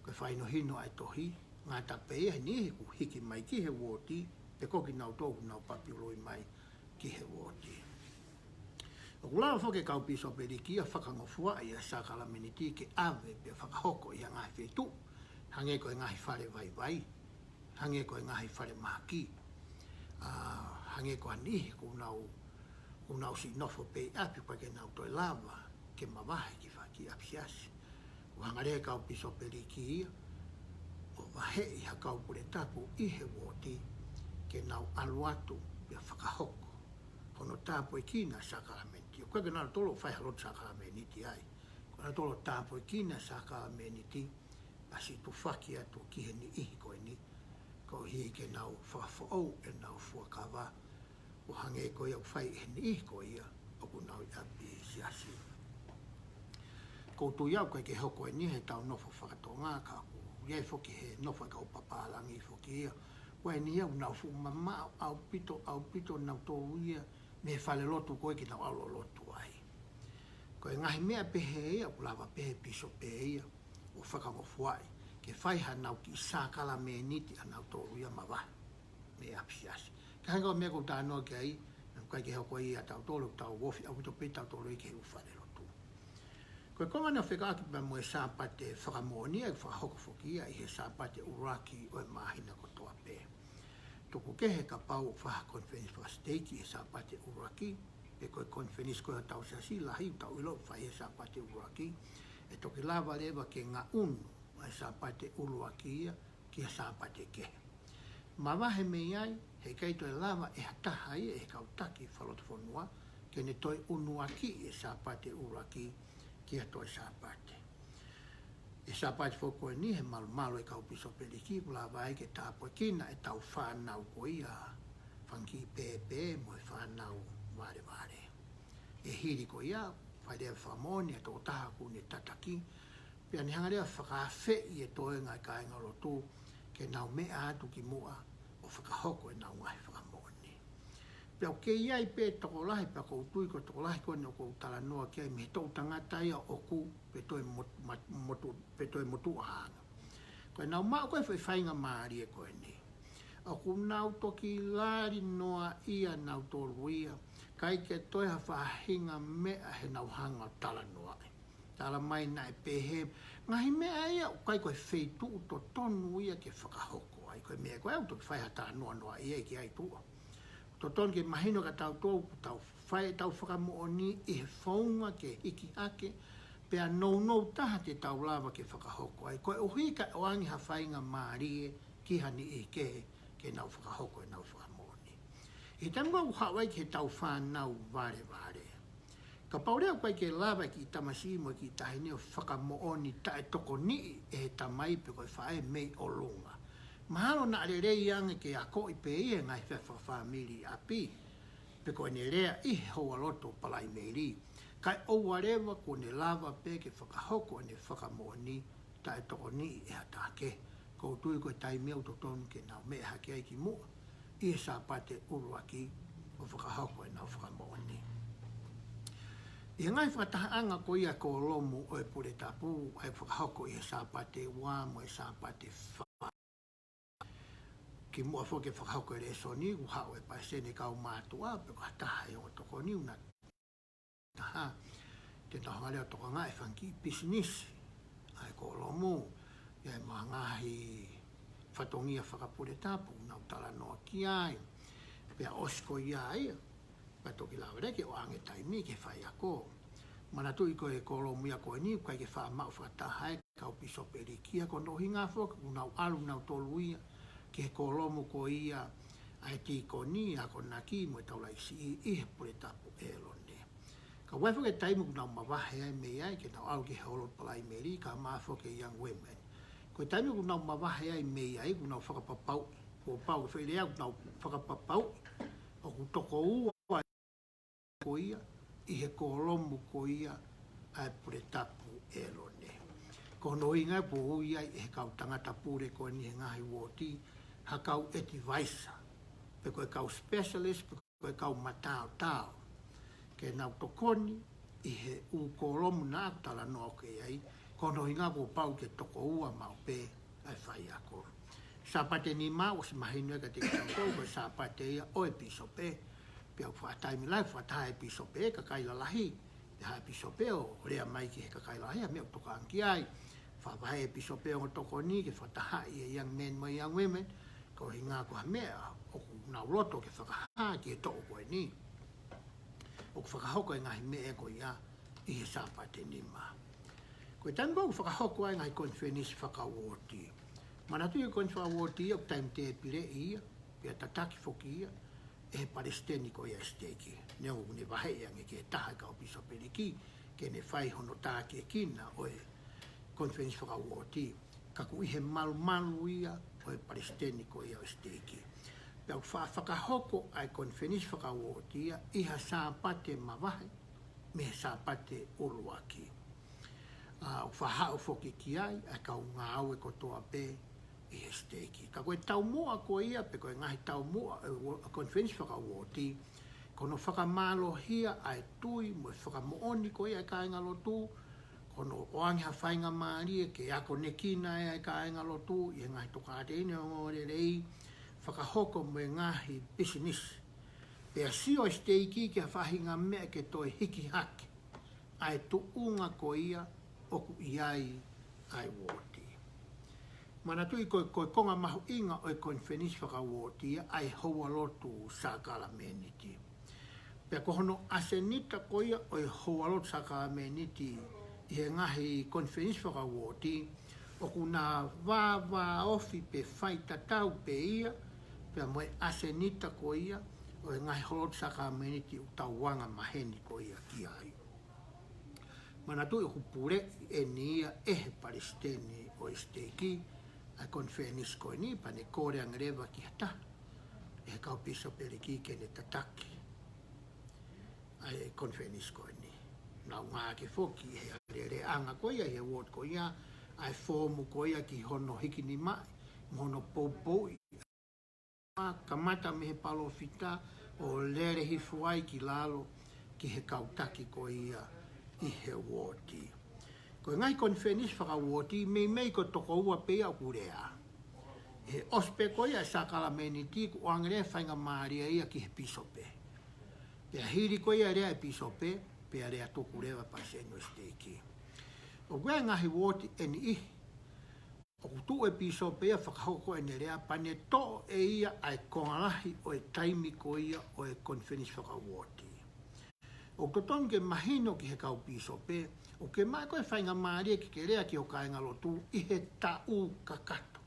Ko e fakahinohino ʻa e tohi, ngata pē ia he niʻihi kuo hiki mai ki he uooti, pe ko kinautolu ʻoku nau papi ului mai ki he uooti. ʻOku lava foki e kau pīsopeliki ia ʻo fakangofuaʻi ʻa e sākalamēniti ke ʻave pea fakahoko ʻi ha ngaahi feituʻu, hangē ko e ngaahi fale vaivai, hangē ko e ngaahi falemahaki. ʻA, hangē ko ha niʻihi ʻoku nau, ʻoku nau siʻi nofo pē ʻi ʻapi, ʻoku ʻikai ke nau toe lava ke mavahe ki fā ki ʻapi siasi. ʻOku hanga leva ʻe he kau pīsopeliki ia ʻo vaheʻi ha kau pule tapu ʻi he uooti ke nau ʻalu atu pea fakahoko hono tāpuekina sākalamēniti. ʻOku ʻikai ke nau tolo fai ha lotu sākalamēniti ai. Ko ʻenau tolo tāpuekina sākalamēniti, pea siʻi tufaki atu ki he niʻihi ko eni, koeʻuhi ke nau fakafoʻou ʻenau fuakava, ʻo hangē ko ia ʻoku fai ʻe he niʻihi ko ia ʻoku nau ʻi ʻapi siasi. ʻOku ou tui au ʻoku ʻikai ke hoko eni he tau nofo fakatonga, ka ʻoku ʻi ai foki he nofo ʻa e kau papālangi foki ia. Ko eni ia ʻoku nau fuʻu mamaʻo ʻaupito, ʻaupito nautolu ia mei he falelotu ko ē ke nau ʻalu ʻo lotu ai. Ko e ngaahi meʻa pehē ia ʻoku lava pē ʻe he pīsope ia ʻo fakangofuaʻi ke fai hanau kiʻi sākalamēniti ʻanautolu ia mavahe mei ʻapi siasi. Ka hangē ko e meʻa ʻoku ou talanoa ki ai, ʻoku ʻikai ke hoko ia ʻia tautolu, ʻoku tau ofi ʻaupito pē tautolu ia ki he ʻū falelotu. Ko e konga naʻe fekauʻaki pea mo e Sāpate Fakamoʻoni, ʻe fakahoko foki ia ʻi he Sāpate ʻuluaki ʻo e māhina kotoa pē. Tuku kehe kapau ʻoku fai ha konifelenisi fakasiteiki he Sāpate ʻuluaki, pe ko e konifelenisi ko ē hotau siasi lahi ʻoku tau ʻilo ʻoku fai he Sāpate ʻuluaki, ʻe toki lava leva ke ngaʻunu ʻa e Sāpate ʻuluaki ia ki he Sāpate kehe. Mavahe mei ai, heʻikai toe lava ʻe ha taha ia ʻi he kau taki fakalotofonua ke ne toe unuakiʻi e Sāpate ʻuluaki ki ha toe Sāpate. ʻI he Sāpate foki ko eni he malumalu ʻa e kau pīsopeliki, ʻoku lava ai ke tāpuekina ʻetau fānau ko ia, fanga kiʻi pēpē mo e fānau valevale. ʻI he hili ko ia, fai leva e fakamoʻoni ʻa e tokotaha ʻoku ne tataki, pea ne hanga leva ʻo fakaafeʻi e toenga ʻo e kāingalotu ke nau meʻa atu kimuʻa ʻo fakahoko ʻenau ngaahi fakamoʻoni. Pea ʻoku kei ʻi ai pē tokolahi, pea ʻoku ou tui ko e tokolahi ko eni ʻoku ou talanoa ki ai mei he toʻu tangata ia ʻoku, pe toe mot-, mat-, motu-, pe toe motuʻa hano. Ko ʻenau maʻu ko ē foʻi faingamālie ko eni, ʻoku nau toki lali noa ia nautolu ia, ʻikai ke toe ha faʻahinga meʻa heʻenau hanga ʻo talanoaʻi. Tala mai naʻe pehē, ngaahi meʻa ia ʻoku ʻikai ko e feituʻu totonu ia ke fakahoko ai. Ko e meʻa ko ē ʻoku toki fai ha talanoa noa ia ki ai tuʻa. Totonu ke mahino kia tautolu ʻoku tau fai ʻetau fakamoʻoni ʻi he founga ke hiki hake, pea nounou taha te tau lava ke fakahoko ai, koeʻuhi kae ʻoange ha faingamālie ki ha niʻihi kehe ke nau fakahoko ʻenau fakamoʻoni. ʻI he taimi ko ē ʻoku haʻu ai ki heʻetau fānau valevale, kapau leva ʻoku ʻikai ke lava e kiʻi tamasiʻi mo e kiʻi taʻahine ʻo fakamoʻoni taʻetokoniʻi ʻe he tamai pe ko e faʻē mei ʻolunga, mahalo naʻa lelei ange ke akoʻi pē ia he ngaahi efiafi fakafāmili ʻi ʻapi, pe ko ʻene lea ʻi he houalotu Palaimeli, kae ʻoua leva kuo ne lava pē ke fakahoko ʻene fakamoʻoni taʻetokoniʻi ʻe ha taha kehe. ʻOku ou tui ko e taimi ʻoku totonu ke nau meʻa hake ai kimuʻa ʻi he Sāpate ʻuluaki ʻo fakahoko ʻenau fakamoʻoni. ʻI he ngaahi fakatahaʻanga ko ia kōlomu ʻo e pule tapu, ʻa ia ʻoku fakahoko ʻi he Sāpate ua mo e Sāpate fā. Kimuʻa foki ke fakahoko e lēsoni, ʻoku haʻu e palesiteni kau mātuʻa, pe ko ha taha ʻi he ongo tokoni, ʻoku na taha, te nau hanga leva ʻo tokangaʻi e fanga kiʻi pisinisi ʻa e kōlomu, ʻi ai mo e ngaahi fatongia fakapule tapu, ʻoku nau talanoa ki ai, pea ʻosi ko ia ia, pea toki lava leva ke ʻoange taimi ke faiako. Manatuʻi ko e kōlomu ia ko eni, ʻoku ʻikai ke faʻa maʻu fakataha e kau pīsopeliki ia, ko hono ʻuhinga foki ʻoku nau ʻalu nautolu ia ki he kōlomu ko ia ʻa e tīkoni, akonaki mo e taulaʻeiki siʻi ʻi he pule tapu ʻĒlone. Ka ʻoku ʻi ai foki e taimi ʻoku nau mavahe ai mei ai ke nau ʻalu ki he houalotu Palaimeli, kae ʻumaʻā foki e Young Women. Ko e taimi ʻoku nau mavahe ai mei ai, ʻoku nau fakapapauʻi, kuo pau ke fai leva, ʻoku nau fakapapauʻi ʻoku toko ua ko ia ʻi he kōlomu ko ia ʻa e pule tapu ʻĒlone. Ko hono ʻuhinga ia kuo ui ai ʻe he kau tangata pule ko eni he ngaahi uooti ha kau advisor, pe ko e kau specialist, pe ko e kau mataotao, ke nau tokoni ʻi he ʻū kōlomu naʻa ku talanoa ki ai, ko hono ʻuhinga kuo pau ke toko ua maʻu pē ʻa e faiako. Sāpate nima ʻosi mahino ia kiate kitautolu ko e Sāpate ia ʻo e pīsope, pea ʻoku fakataimi lahi, fakataha e pīsope, kakai lalahi, pea haʻu e pīsope ʻo lea mai ki he kakai lalahi, ʻa e meʻa ʻoku tokanga ki ai. Fakavahe e pīsope ongo tokoni ke fakatahaʻi e Young Men mo e Young Women, Ko e ʻuhinga ko ha meʻa ʻoku nau loto ke fakahā ki he toʻu ko eni, ʻoku fakahoko e ngaahi meʻa ko ia ʻi he Sāpate nima. Ko e taimi ʻoku fakahoko ai e ngaahi konifelenisi fakauooti. Manatuʻi e konifelenisi fakauooti ia ʻoku taimi tēpile ia, pea tataki foki ia ʻe he palesiteni ko ia e siteiki. Neongo ʻoku ne vaheʻi ange ki he taha e kau pīsopeliki ke ne fai hono tākiekina ʻo e konifelenisi fakauooti, ka ʻoku ʻi he malumalu ia ʻo e palesiteni ko ia ʻo e siteiki. Pea ʻoku faʻa fakahoko ʻa e konifelenisi fakauooti ia ʻi ha Sāpate mavahe mei he Sāpate ʻuluaki. ʻA, ʻoku faʻa haʻu foki ki ai ʻa e kau ngāue kotoa pē ʻi he siteiki. Ka ko e taumuʻa ko ia, pe ko e ngaahi taumuʻa ʻo e uo-, konifelenisi fakauooti, ko hono fakamālohia ʻa e tui mo e fakamoʻoni ko ia ʻa e kāingalotu, ko hono ʻoange ha faingamālie ke akonekina ai ʻa e kāingalotu ʻi he ngaahi tokāteline ongoongolelei, fakahoko mo e ngaahi pisinisi. Pea sio e siteiki ki ha faʻahinga meʻa ke toe hiki hake ʻa e tuʻunga ko ia ʻoku ʻi ai ʻa e uooti. Manatuʻi ko e, ko e konga mahuʻinga ʻo e konifelenisi fakauooti ia ʻa e houalotu sākalameniti. Pea ko hono ʻasenita ko ia ʻo e houalotu sākalameniti ʻi he ngaahi konifelenisi fakauooti, ʻoku na vāvāofi pe faitatau pē ia pea mo e ʻasenita ko ia ʻo e ngaahi houalotu sākalameniti ʻoku tau anga maheni ko ia ki ai. Manatuʻi ʻoku puleʻi eni ia ʻe he palesiteni ʻo e siteiki ʻa e konifelenisi ko eni, pea ne kole ange leva ki ha taha ʻe he kau pīsopeliki ke ne tataki ʻa e konifelenisi ko eni. Nau ngāueʻaki foki ʻe he alēleaʻanga ko ia ʻi he uooti ko ia ʻa e foomu ko ia ki hono hikinimaʻi mo hono poupouʻi, kamata mei he palōfita ʻo lele hifo ai ki lalo ki he kau taki ko ia ʻi he uooti. Ko e ngaahi konifelenisi fakauooti, meimei ko e toko ua pē ia ʻoku lea. ʻI he ʻosi pē ko ia e sākalameniti, kuo ʻoange leva e faingamālie ia ki he pīsope. Pea hili ko ia e lea e pīsope, pea lea tuku leva e palesiteni ʻo e siteiki. ʻOku ʻi ai e ngaahi uooti ʻe niʻihi ʻoku tuʻu e pīsope ia ʻo fakahoko ʻene lea, pea ne toʻo ʻe ia ʻa e konga lahi ʻo e taimi ko ia ʻo e konifelenisi fakauooti. ʻOku totonu ke mahino ki he kau pīsope, ʻoku ke maʻu koe e faingamālie ke ke lea ki ho kāingalotu ʻi he taʻu kakato.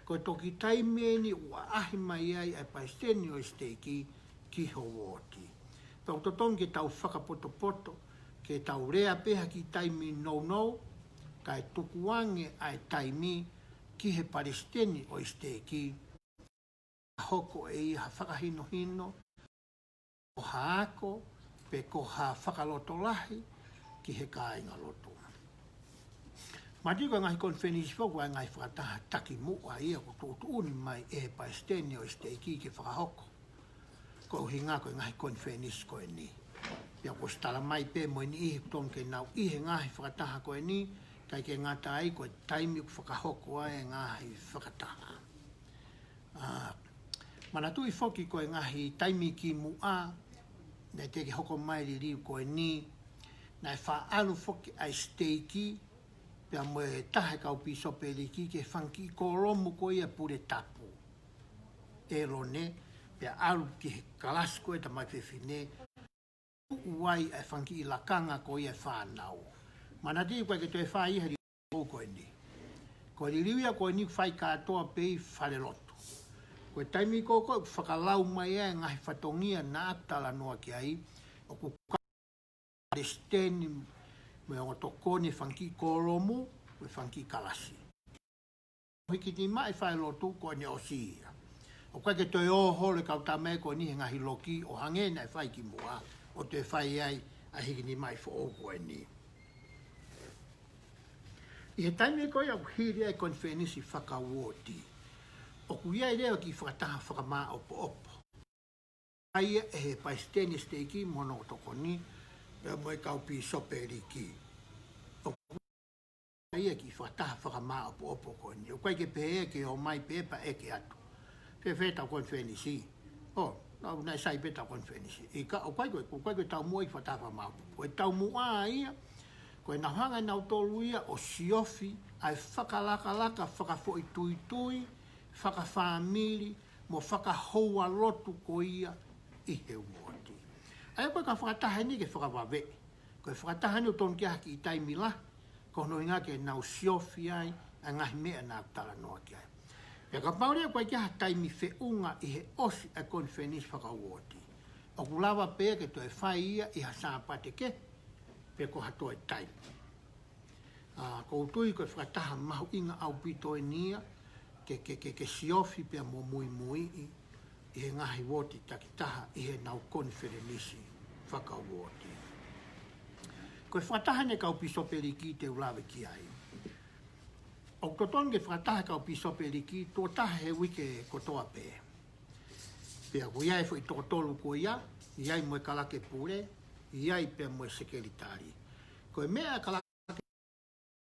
Ko e toki taimi eni ʻoku ʻaʻahi mai ai ʻa e palesiteni ʻo e siteiki ki ho uooti. Pea ʻoku totonu ke tau fakapotopoto, ke tau lea pē ha kiʻi taimi nounou, kae tukuange ʻa e taimi ki he palesiteni ʻo e siteiki, hoko ʻe ia ha fakahinohino, ko ha ako, pe ko ha fakalotolahi ki he kāingalotu. Manatuʻi ko e ngaahi konifelenisi foki ʻoku ʻi ai e ngaahi fakataha takimuʻa ia ʻoku tuʻutuʻuni mai ʻe he palesiteni ʻo e siteiki ke fakahoko. Ko e ʻuhinga ko e ngaahi konifelenisi ko eni. Pea kuo ʻosi tala mai pē mo e niʻihi ʻoku totonu ke nau ʻi he ngaahi fakataha ko eni, ʻikai ke ngata ai ko e taimi ʻoku fakahoko ai e ngaahi fakataha. ʻA, manatuʻi foki ko e ngaahi taimi kimuʻa, naʻe teʻeki hoko mai e liliu ko eni, naʻe faʻa ʻalu foki ʻa e siteiki, pea mo e taha e kau pīsopeliki ki he fanga kiʻi kōlomu ko ia e pule tapu ʻi ʻĒlone, pea ʻalu ki he kalasi ko ia e tamai fefine, tuʻu ai e fanga kiʻi lakanga ko ia e fānau. Manatuʻi ʻoku ʻikai ke toe fai ia he liliu ko eni. Ko e liliu ia ko eni ʻoku fai kātoa pē ʻi falelotu. Ko e taimi ko ē ʻoku fakalau mai ai e ngaahi fatongia naʻa ku talanoa ki ai, ʻoku kau palesiteni mo e ongo tokoni e fanga kiʻi kōlomu, mo e fanga kiʻi kalasi. Hikinimaʻi falelotu ko eni ʻosi ia. ʻOku ʻikai ke toe ō holo e kau tama ko eni he ngaahi loki ʻo hangē naʻe fai kimuʻa, ʻo toe fai ai ʻa e hikinimaʻi foʻou ko eni. ʻI he taimi ko ia ʻoku hili ai e konifelenisi fakauooti, ʻoku ʻi ai leva e kiʻi fakataha fakamāʻopoʻopo. ʻA ia ʻe he palesiteni siteiki mo hono tokoni, pea mo e kau pīsopeliki. ʻOku ʻi ai e kiʻi fakataha fakamāʻopoʻopo ko eni. ʻOku ʻikai ke pehē ke ō mai pē pea ʻeke atu, fēfē ʻetau konifelenisi? ʻO, naʻa, naʻe sai pē ʻetau konifelenisi. ʻIkai, ʻoku ʻikai ko e, ʻoku ʻikai ko e taumuʻa e kiʻi fakataha fakamāʻopoʻopo. Ko e taumuʻa ia, ko ʻenau hanga ʻe nautolu ia ʻo siofi ʻa e fakalakalaka fakafoʻituitui, fakafāmili mo fakahoualotu ko ia ʻi he uooti. ʻA ia ko e kau fakataha eni ke fakavaveʻi. Ko e fakataha eni ʻoku totonu ke ʻi ai ha kiʻi taimi lahi, ko hono ʻuhinga ke nau siofi ai ʻa e ngaahi meʻa naʻa ku talanoa ki ai. Pea kapau leva ʻoku ʻikai ke ʻi ai ha taimi feʻunga ʻi he ʻosi ʻa e konifelenisi fakauooti, ʻoku lava pē ke toe fai ia ʻi ha Sāpate kehe, pe ko ha toe taimi. ʻA, ʻoku ou tui ko e fakataha mahuʻinga ʻaupito eni ia, ke, ke, ke, ke siofi pea mo muimuiʻi ʻi he ngaahi uooti takitaha ʻi heʻenau konifelenisi fakauooti. Ko e fakataha eni ʻa e kau pīsopeliki te u lave ki ai. ʻOku totonu ke fakataha e kau pīsopeliki tuʻo taha he uike kotoa pē. Pea ʻoku ʻi ai e foʻi toko tolu ko ia, ʻi ai mo e kalake pule, ʻi ai pea mo e sekelitali. Ko e meʻa ʻa e kalake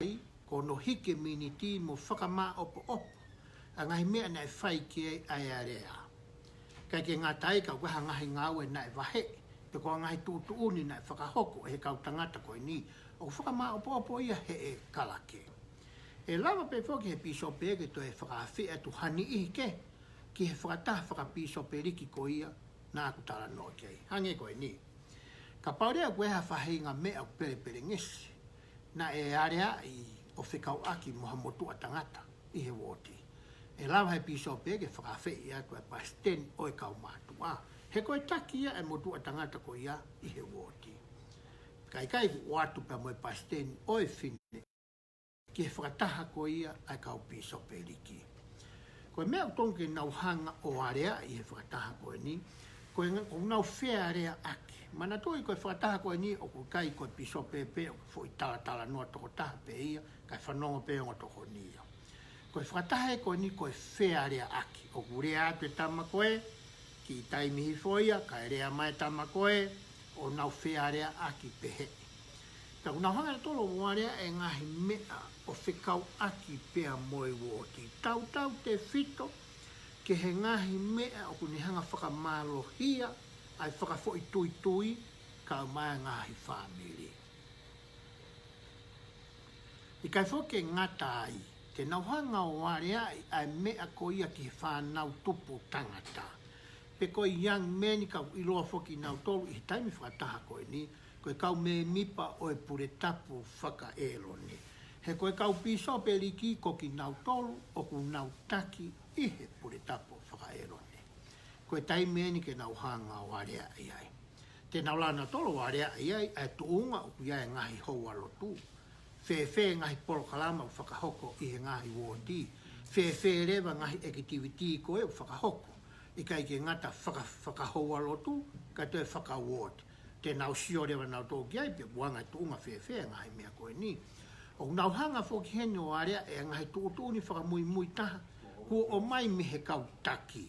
ai, ko hono hiki e miniti mo fakamāʻopoʻopo ʻa e ngaahi meʻa naʻe fai ki ai ʻa e alea. ʻIkai ke ngata ai, ka ʻoku ʻi ai ha ngaahi ngāue naʻe vaheʻi, pe ko ha ngaahi tuʻutuʻuni naʻe fakahoko ʻe he kau tangata ko eni, ʻoku fakamāʻopoʻopo ia heʻe kalake. ʻE lava pē foki he pīsope ke toe fakaafeʻi atu ha niʻihi kehe ki he fakataha fakapīsopeliki ko ia naʻa ku talanoa ki ai. Hangē ko eni. Kapau leva ʻoku ʻi ai ha faʻahinga meʻa ʻoku pelepelengesi, naʻe aleaʻi ʻo fekauʻaki mo ha motuʻa tangata ʻi he uooti, ʻe lava he pīsope ke fakaafeʻi atu e palesiteni ʻo e kaumātuʻa. He ko e taki ia e motuʻa tangata ko ia ʻi he uooti. Ka ʻikai, kuo ʻoatu pea mo e palesiteni ʻo e fine ki he fakataha ko ia ʻa e kau pīsopeliki. Ko e meʻa ʻoku totonu ke nau hanga ʻo aleaʻi he fakataha ko eni, ko e nga-, ʻoku nau fealeaʻaki. Manatuʻi ko e fakataha ko eni ʻoku ʻikai ko e pīsope pē ʻoku foʻi talatalanoa tokotaha pē ia, kae fanongo pē ongo tokoni ia. Ko e fakataha ko eni ko e fealeaʻaki. ʻOku lea atu e tama ko ē, kiʻi taimi hifo ia, kae lea mai e tama ko ē, ʻo nau fealeaʻaki pehē. Pea ʻoku nau hanga ʻe nautolu ʻo aleaʻi e ngaahi meʻa ʻo fekauʻaki pea mo e uooti. Tautautefito ki he ngaahi meʻa ʻoku ne hanga fakamālohia ʻa e fakafoʻituitui kae ʻumaʻā e ngaahi fāmili. ʻIkai foki ke ngata ai, te nau hanga ʻo aleaʻi ʻa e meʻa ko ia ki he fānau tupu tangata. Pe ko e young men, ka ʻoku ʻiloa foki nautolu ʻi he taimi fakataha ko eni, ko e kau mēmipa ʻo e puletapu fakaʻĒlone. He ko e kau pīsopeliki ko kinautolu ʻoku nau taki ʻi he puletapu fakaʻĒlone. Ko e taimi eni ke nau hanga ʻo aleaʻi ai. Te nau lava nautolu ʻo aleaʻi ai ʻa e tuʻunga ʻoku ʻi ai e ngaahi houalotu. Fēfē e ngaahi polokalama ʻoku fakahoko ʻi he ngaahi uooti. Fēfē leva e ngaahi ʻekitivitī ko ē ʻoku fakahoko. ʻIkai ke ngata faka-, fakahoualotu, kae toe fakauooti. Te nau sio leva nautolu ki ai, pe ʻoku anga e tuʻunga fēfē e ngaahi meʻa ko eni. ʻOku nau hanga foki heni ʻo aleaʻi e ngaahi tuʻutuʻuni fakamuimui taha kuo ʻomai mei he kau taki.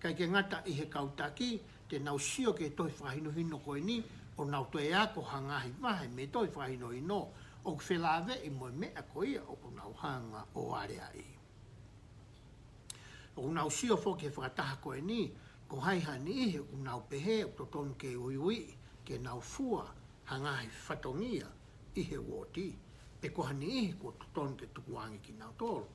ʻIkai ke ngata ʻi he kau taki, te nau sio ki he tohi fakahinohino ko eni, ʻo nau toe ako ha ngaahi vahe mei he tohi fakahinohino ʻoku felāveʻi mo e meʻa ko ia ʻoku nau hanga ʻo aleaʻi. ʻOku nau sio foki he fakataha ko eni, ko hai ha niʻihi ʻoku nau pehē ʻoku totonu ke uiuiʻi ke nau fua ha ngaahi fatongia ʻi he uooti, pe ko ha niʻihi kuo totonu ke tukuange kinautolu.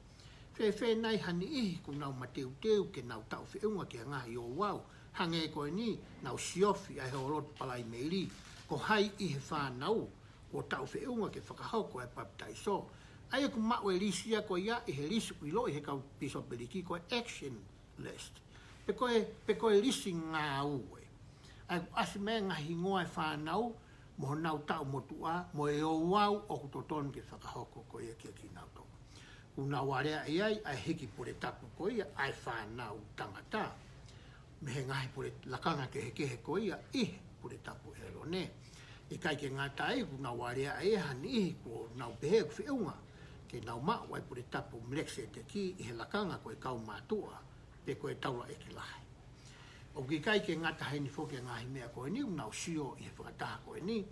Fēfē nai ha niʻihi ʻoku nau mateuteu ke nau taʻu feʻunga ki ha ngaahi ouau, hangē ko eni, nau siofi ʻa e houalotu Palaimeli, ko hai ʻi he fānau kuo taʻu feʻunga ke fakahoko e papitaiso. ʻA ia ʻoku maʻu e lisi ia ko ia ʻi he lisi ʻoku ʻiloʻi he kau pīsopeliki ko e action list. Pe ko e, pe ko e lisi ngāue. ʻA ia ʻoku ʻasi mai e ngaahi hingoa e fānau, mo honau taʻu motuʻa, mo e ouau ʻoku totonu ke fakahoko ko ia kiate kinautolu. ʻOku nau aleaʻi ai ʻa e hiki puletapu ko ia ʻa e fānau tangata mei he ngaahi pule-, lakanga kehekehe ko ia ʻi he puletapu ʻĒlone. ʻIkai ke ngata ai, ʻoku nau aleaʻi ai ha niʻihi kuo nau pehē ʻoku feʻunga ke nau maʻu ʻa e puletapu Melekiseteki ʻi he lakanga ko e kaumātuʻa, pe ko e taulaʻeiki lahi. ʻOku ʻikai ke ngata heni foki e ngaahi meʻa ko eni, ʻoku nau sio ʻi he fakataha ko eni,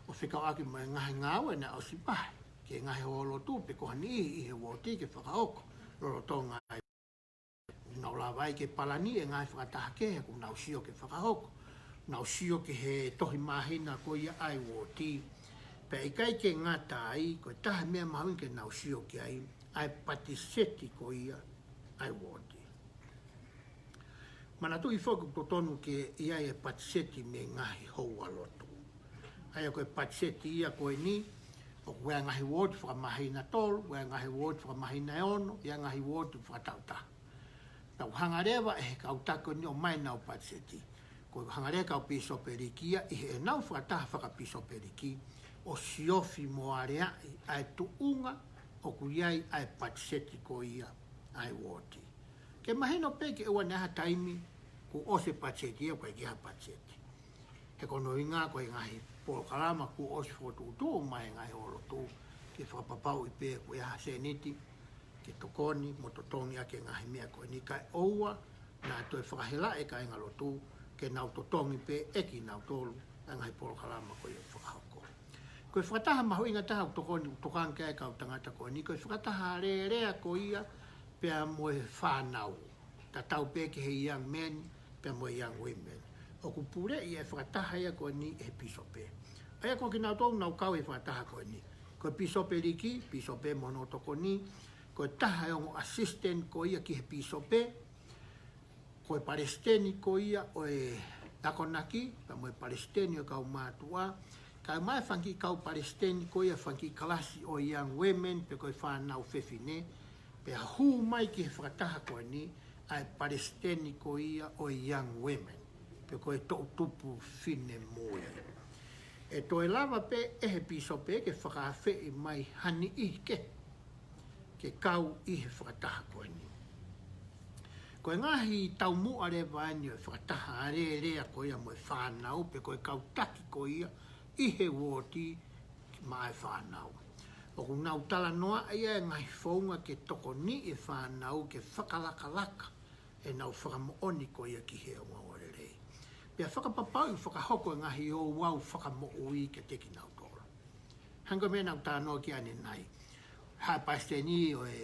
ʻo fekauʻaki mo e ngaahi ngāue naʻe ʻosi vahe ki he ngaahi houalotu pe ko ha niʻihi ʻi he uooti ke fakahoko lolotonga ai. ʻOku nau lava ai ke palani e ngaahi fakataha kehe ʻoku nau sio ke fakahoko. Nau sio ki he tohi māhina ko ia ʻa e uooti. Pea ʻikai ke ngata ai, ko e taha e meʻa mahuʻinga ke nau sio ki ai, ʻa e patiseti ko ia ʻa e uooti. Manatuʻi foki ʻoku totonu ke ʻi ai e patiseti mei he ngaahi houalotu. ʻA ia ko e patiseti ia ko eni, ʻoku ʻi ai e ngaahi uooti fakamāhina tolu, ʻi ai e ngaahi uooti fakamāhina ʻe ono, ʻi ai e ngaahi uooti fakatautaha. Tau hanga leva ʻe he kau taki ko eni ʻo ʻomai ʻenau patiseti. Ko e hanga leva ʻe he kau pīsopeliki ia ʻi heʻenau fakataha fakapīsopeliki ʻo siofi mo aleaʻi ʻa e tuʻunga ʻoku ʻi ai ʻa e patiseti ko ia ʻa e uooti. Ke mahino pē ke ʻoua naʻa ʻi ai ha taimi kuo ʻosi e patiseti ia ʻoku ʻikai ke ʻi ai ha patiseti. He ko hono ʻuhinga ko e ngaahi polokalama kuo ʻosi fokotuʻutuʻu mai ʻe he ngaahi houalotu ke fakapapauʻi pē ʻoku ʻi ai ha sēniti ke tokoni mo totongi ʻaki e ngaahi meʻa ko eni, kae ʻoua naʻa toe fakahelaʻi e kāingalotu ke nau totongi pē ʻe kinautolu ʻa e ngaahi polokalama ko ia ʻoku fakahoko. Ko e fakataha mahuʻinga taha ʻoku tokoni, ʻoku tokanga ki ai e kau tangata ko eni, ko e fakataha alēlea ko ia pea mo e fānau. Tatau pē ki he young men pea mo e young women. ʻOku puleʻi e fakataha ia ko eni ʻe he pīsope. ʻA ia ko kinautolu ʻoku nau kau he fakataha ko eni, ko e pīsopeliki, pīsope mo hono tokoni, ko e taha e ongo assistant ko ia ki he pīsope, ko e palesiteni ko ia ʻo e akonaki, pea mo e palesiteni ʻo e kau mātuʻa, kae ʻumaʻā e fanga kiʻi kau palesiteni ko ia e fanga kiʻi kalasi ʻo e young women pe ko e fānau fefine, pea hū mai ki he fakataha ko eni ʻa e palesiteni ko ia ʻo e young women, pe ko e toʻutupu finemui. ʻE toe lava pē ʻe he pīsope ke fakaafeʻi mai ha niʻihi kehe ke kau ʻi he fakataha ko eni. Ko e ngaahi taumuʻa leva eni ʻo e fakataha alēlea ko ia mo e fānau pe ko e kau taki ko ia ʻi he uooti maʻa e fānau. ʻOku nau talanoaʻi ʻa e ngaahi founga ke tokoniʻi e fānau ke fakalakalaka ʻenau fakamoʻoni ko ia ki he ongoongolelei. Pea fakapapauʻi ʻoku fakahoko e ngaahi ouau fakamoʻui kiate kinautolu. Hangē ko e meʻa naʻa ku talanoa ki ai ʻanenai. Haʻu e palesiteni ʻo e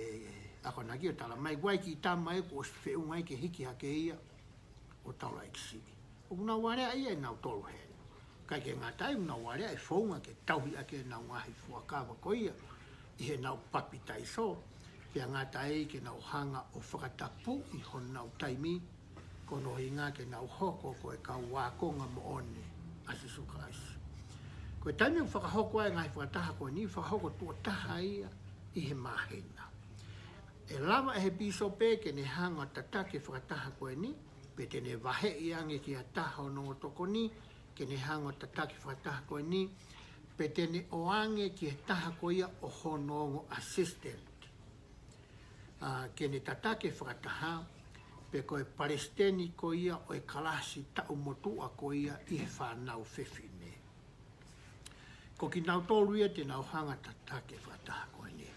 akonaki ʻo tala mai, ʻoku ʻi ai e kiʻi tama ia kuo ʻosi feʻunga ia ke hiki hake ia ʻo taulaʻeiki siʻi. ʻOku nau aleaʻi ia ʻe nautolu heni. ʻIkai ke ngata ai, ʻoku nau aleaʻi e founga ke tauhi ʻaki ʻenau ngaahi fuakava ko ia ʻi heʻenau papitaiso. Pea ngata ai ke nau hanga ʻo fakatapui honau taimi, ko hono ʻuhinga ke nau hoko ko e kau ākonga moʻoni ʻa Sīsū Kalaisi. Ko e taimi ʻoku fakahoko ai e ngaahi fakataha ko eni, fakahoko tuʻo taha ia ʻi he māhina. ʻE lava ʻe he pīsope ke ne hanga ʻo tataki e fakataha ko eni, pe te ne vaheʻi ange ki ha taha ʻo hono ongo tokoni ke ne hanga ʻo tataki e fakataha ko eni, pe te ne ʻoange ki he taha ko ia ʻo hono ongo assistant, ʻa, ke ne tataki e fakataha, pe ko e palesiteni ko ia ʻo e kalasi taʻu motuʻa ko ia ʻi he fānau fefine. Ko kinautolu ia te nau hanga ʻo tataki e fakataha ko eni.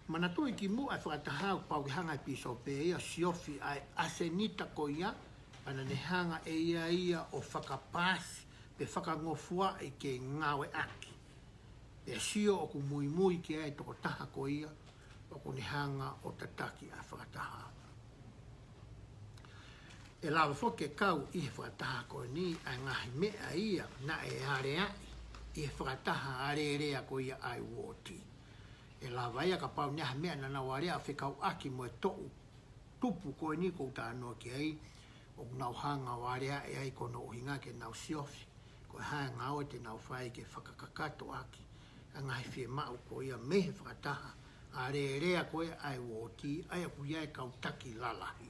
Manatuʻi kimuʻa e fakataha ʻoku pau ke hanga ʻe he pīsope ia ʻo siofi ʻa e ʻasenita ko ia, pea naʻa ne hanga ʻe ia ia ʻo fakapaasi pe fakangofuaʻi ke ngāueʻaki. Pea sio ʻoku muimui ki ai e tokotaha ko ia ʻoku ne hanga ʻo tataki ʻa e fakataha. ʻE lava foki ke kau ʻi he fakataha ko eni ʻa e ngaahi meʻa ia naʻe aleaʻi ʻi he fakataha alēlea ko ia ʻa e uooti. ʻE lava ia kapau naʻe ʻi ai ha meʻa naʻa nau alea ʻo fekauʻaki mo e toʻutupu ko eni ʻoku ou talanoa ki ai, ʻoku nau hanga ʻo aleaʻi ai ko hono ʻuhinga ke nau siofi ko e hā e ngāue te nau fai ke fakakakato ʻaki ʻa e ngaahi fiemaʻu ko ia mei he fakataha alēlea ko ia ʻa e uooti, ʻa ia ʻoku ʻi ai e kau taki lalahi.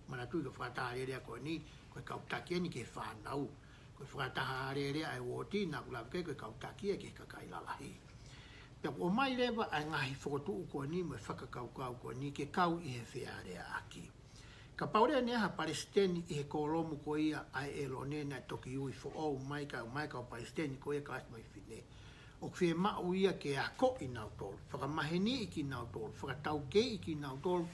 Manatuʻi ko e fakataha alēlea ko eni, ko e kau taki eni ki he fānau. Ko e fakataha alēlea ʻa e uooti, naʻa ku lave ki ai ko e kau taki ia ki he kakai lalahi. Pea ʻoku ʻomai leva ʻa e ngaahi fokotuʻu ko eni mo e fakakaukau ko eni ke kau ʻi he fealeaʻaki. Kapau leva naʻe ʻi ai ha palesiteni ʻi he kōlomu ko ia ʻa e ʻĒlone, naʻe toki ui foʻou mai, kae ʻomai e kau palesiteni ko ia e kalasi mei fefine, ʻoku fiemaʻu ia ke akoʻi kinautolu, fakamaheniʻi kinautolu, fakataukeiʻi kinautolu.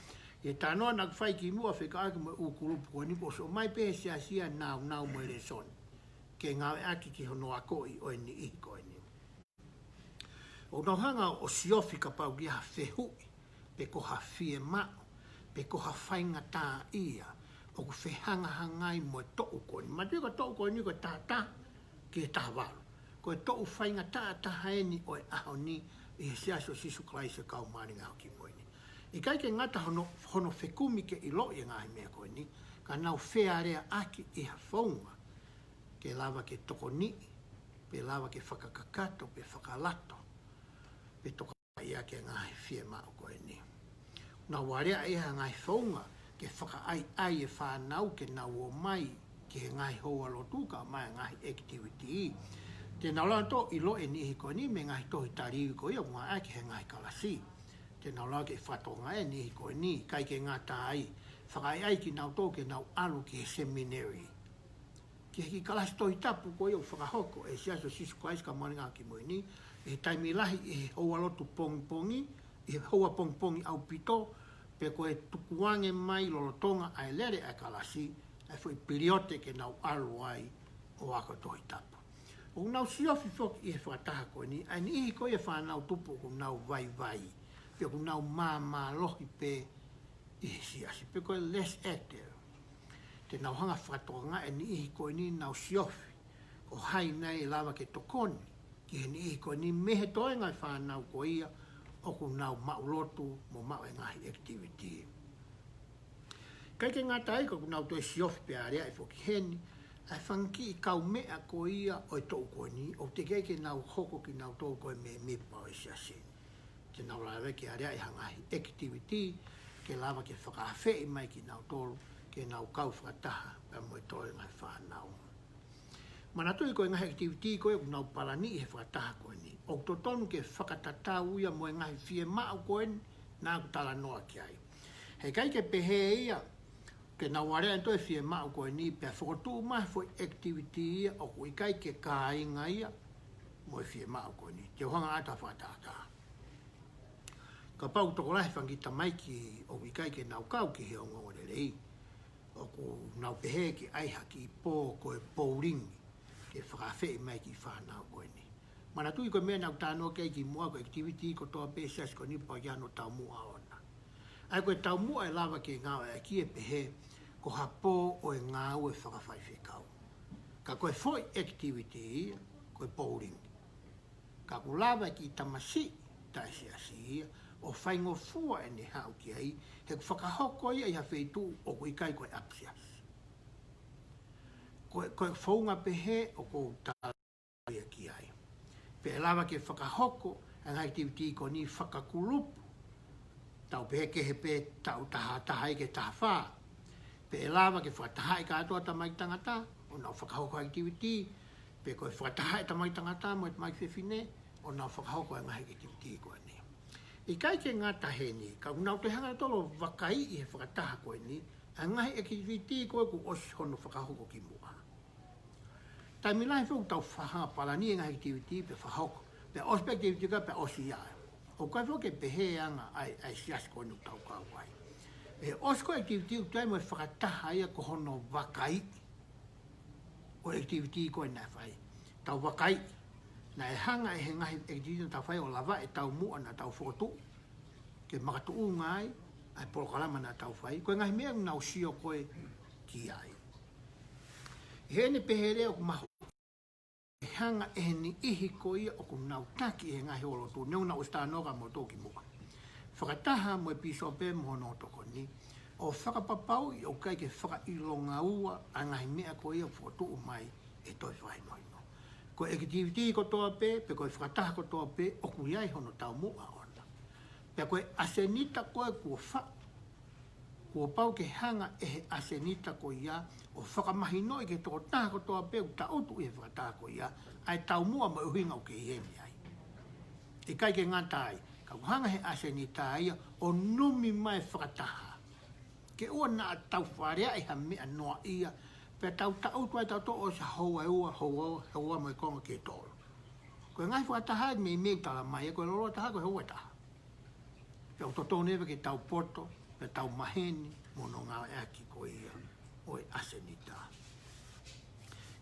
ʻI he talanoa naʻa ku fai kimuʻa fekauʻaki mo e ʻū kulupu ko eni, kuo ʻosi ʻomai pē ʻe he siasi ʻa e nāunau mo e lēsoni ke ngāueʻaki ki hono akoʻi ʻo e niʻihi ko eni. ʻOku nau hanga ʻo siofi kapau ʻoku ʻi ai ha fehuʻi, pe ko ha fiemaʻu, pe ko ha faingataʻaʻia ʻoku fehangahangai mo e toʻu ko eni. Manatuʻi ko e toʻu ko eni ko e taha taha ki he taha valu. Ko e toʻu faingataʻa taha eni ʻo e ʻaho ni ʻi he Siasi ʻo Sīsū Kalaisi ʻo e Kau Māʻoniʻoni ʻi he Ngaahi ʻAho Kimui Ni. ʻIkai ke ngata hono, hono fekumi ke ʻiloʻi e ngaahi meʻa ko eni, ka nau fealeaʻaki ʻi ha founga ke lava ke tokoniʻi, pe lava ke fakakakato, pe fakalato, pe toka ia ke ngaahi fiemaʻu ko eni. Nau aleaʻi ha ngaahi founga ke fakaʻaiʻai e fānau ke nau ō mai ki he ngaahi houalotu kae ʻumaʻā e ngaahi activity. Te nau lava ʻo ʻiloʻi e niʻihi ko eni mei he ngaahi tohi tali ko ia ʻoku ngāueʻaki he ngaahi kalasi. Te nau lava ke fakatokangaʻi e niʻihi ko eni, ʻikai ke ngata ai, fakaʻaiʻai kinautolu ke nau ʻalu ki he seminary, ki he kiʻi kalasi Tohi Tapu ko ia ʻoku fakahoko ʻe he Siasi ʻo Sīsū Kalaisi ʻo e Kau Māʻoniʻoni ʻi he Ngaahi ʻAho Kimui Ni, ʻi he taimi lahi ʻi he houalotu pongipongi, ʻi he houa pongipongi ʻaupito, pe ko e tukuange mai lolotonga ʻa e lele ʻa e kalasi, ʻa e foʻi piliote ke nau ʻalu ai ʻo ako Tohi Tapu. ʻOku nau siofi foki ʻi he fakataha ko eni ʻa e niʻihi ko ia e fānau tupu ʻoku nau vaivai, pe ʻoku nau māmālohi pē ʻi he siasi, pe ko e less active. Te nau hanga ʻo fakatokangaʻi e niʻihi ko eni nau siofi, ko hai nai ʻe lava ke tokoni ki he niʻihi ko eni mei he toenga e fānau ko ia ʻoku nau maʻu lotu mo maʻu e ngaahi activity. ʻIkai ke ngata ai, ka ʻoku nau toe siofi pea aleaʻi foki heni ʻa e fanga kiʻi kaumeʻa ko ia ʻo e toʻu ko eni, ʻoku teʻeki ai ke nau hoko kinautolu ko e mēmipa ʻo e siasi ni. Te nau lava ke aleaʻi ha ngaahi activity ke lava ke fakaafeʻi mai kinautolu ke nau kau fakataha pea mo e toenga e fānau. Manatuʻi ko e ngaahi activity ko ia ʻoku nau palaniʻi he fakataha ko eni, ʻoku totonu ke fakatatau ia mo e ngaahi fiemaʻu ko eni naʻa ku talanoa ki ai. Heʻikai ke pehē ia ke nau aleaʻi ʻa e fiemaʻu ko eni pea fokotuʻu mai ha foʻi activity ia ʻoku ʻikai ke kāinga ia mo e fiemaʻu ko eni. Te u hanga atu ʻo fakatātā. Kapau ʻoku tokolahi e fanga kiʻi tamaiki ʻoku ʻikai ke nau kau ki he ongoongolelei, ʻoku nau pehē ke ʻai ha kiʻi pō ko e poulingi ke fakaafeʻi mai e kiʻi fānau ko eni. Manatuʻi ko e meʻa naʻa ku talanoa ki ai kimuʻa, ko e activity kotoa pē ʻa e siasi ko eni pau ke ʻi ai hano taumuʻa ʻoʻona. ʻA ia ko e taumuʻa ʻe lava ke ngāueʻaki ʻe pehē ko ha pō ʻo e ngāue fakafaifekau. Ka ko e foʻi activity ia ko e poulingi. Ka ʻoku lava e kiʻi tamasiʻi taʻesiasi ia ʻo faingofua ʻene haʻu ki ai, he ʻoku fakahoko ia ʻi ha feituʻu ʻoku ʻikai ko e ʻapisiasi. Ko e, ko e founga pehē ʻoku ou tala ia ki ai. Pea ʻe lava ke fakahoko ʻa e ngaahi activity ko eni fakakulupu. Tau pehē kehe pē taʻu taha taha ʻi he taha fā. Pea ʻe lava ke fakatahaʻi kātoa tamaiki tangata ʻo nau fakahoko activity, pe ko e fakatahaʻi tamaiki tangata mo e tamaiki fefine ʻo nau fakahoko e ngaahi activity ko eni. ʻIkai ke ngata heni, ka ʻoku nau toe hanga ʻo tolo vakaiʻi he fakataha ko eni ʻa e ngaahi activity ko ē kuo ʻosi hono fakahoko kimuʻa. Taimi lahi foki ʻoku tau faʻa palani e ngaahi activity pea fakahoko, pea ʻosi pē activity ko ē pea ʻosi ia. ʻOku ʻikai foki ke pehē ʻa e anga ʻa e, ʻa e siasi ko eni ʻoku tau kau ai. ʻE ʻosi ko ē activity ʻoku toe ʻi ai mo e fakataha ia ko hono vakaiʻi ʻo e activity ko ē naʻe fai. Tau vakaiʻi, naʻe hanga ʻe he ngaahi activity naʻa tau fai ʻo lavaʻi e taumuʻa naʻa tau fokotuʻu ke makatuʻunga ai ʻa e polokalama naʻa tau fai, ko e ngaahi meʻa ʻoku nau sio ko ē ki ai. ʻI heʻene pehē leva ʻoku mahuʻinga ʻe hanga ʻe he niʻihi ko ia ʻoku nau taki ʻi he ngaahi houalotu, neongo naʻa ku ʻosi talanoa kia moutolu kimuʻa, fakataha mo e pīsope mo hono tokoni, ʻo fakapapauʻi ʻoku ʻikai ke fakaʻilonga ua ʻa e ngaahi meʻa ko ia ʻoku fokotuʻu mai ʻe he tohi fakahinohino. Ko e activity kotoa pē, pe ko e fakataha kotoa pē, ʻoku ʻi ai hono taumuʻa ʻoʻona. Pea ko e ʻasenita ko ē kuo faʻu, kuo pau ke hanga ʻe he ʻasenita ko ia ʻo fakamahinoʻi ki he tokotaha kotoa pē ʻoku tangutu ʻi he fakataha ko ia ʻa e taumuʻa mo e ʻuhinga ʻoku kei ʻi heni ai. ʻIkai ke ngata ai, ka ʻoku hanga ʻe he ʻasenita ia ʻo numi mai e fakataha. Ke ʻoua naʻa tau faleaʻi ha meʻa noaʻia, pea tau tangutu ai tautolu ʻosi houa ʻe ua, houa, houa mo e konga ki he tolu. Ko e ngaahi fakataha ia meimei tala mai, ko e loloa taha ko e houa ʻe taha. Pea ʻoku totonu ia ke tau poto, pea tau maheni mo hono ngāueʻaki ko ia ʻo e ʻasenita.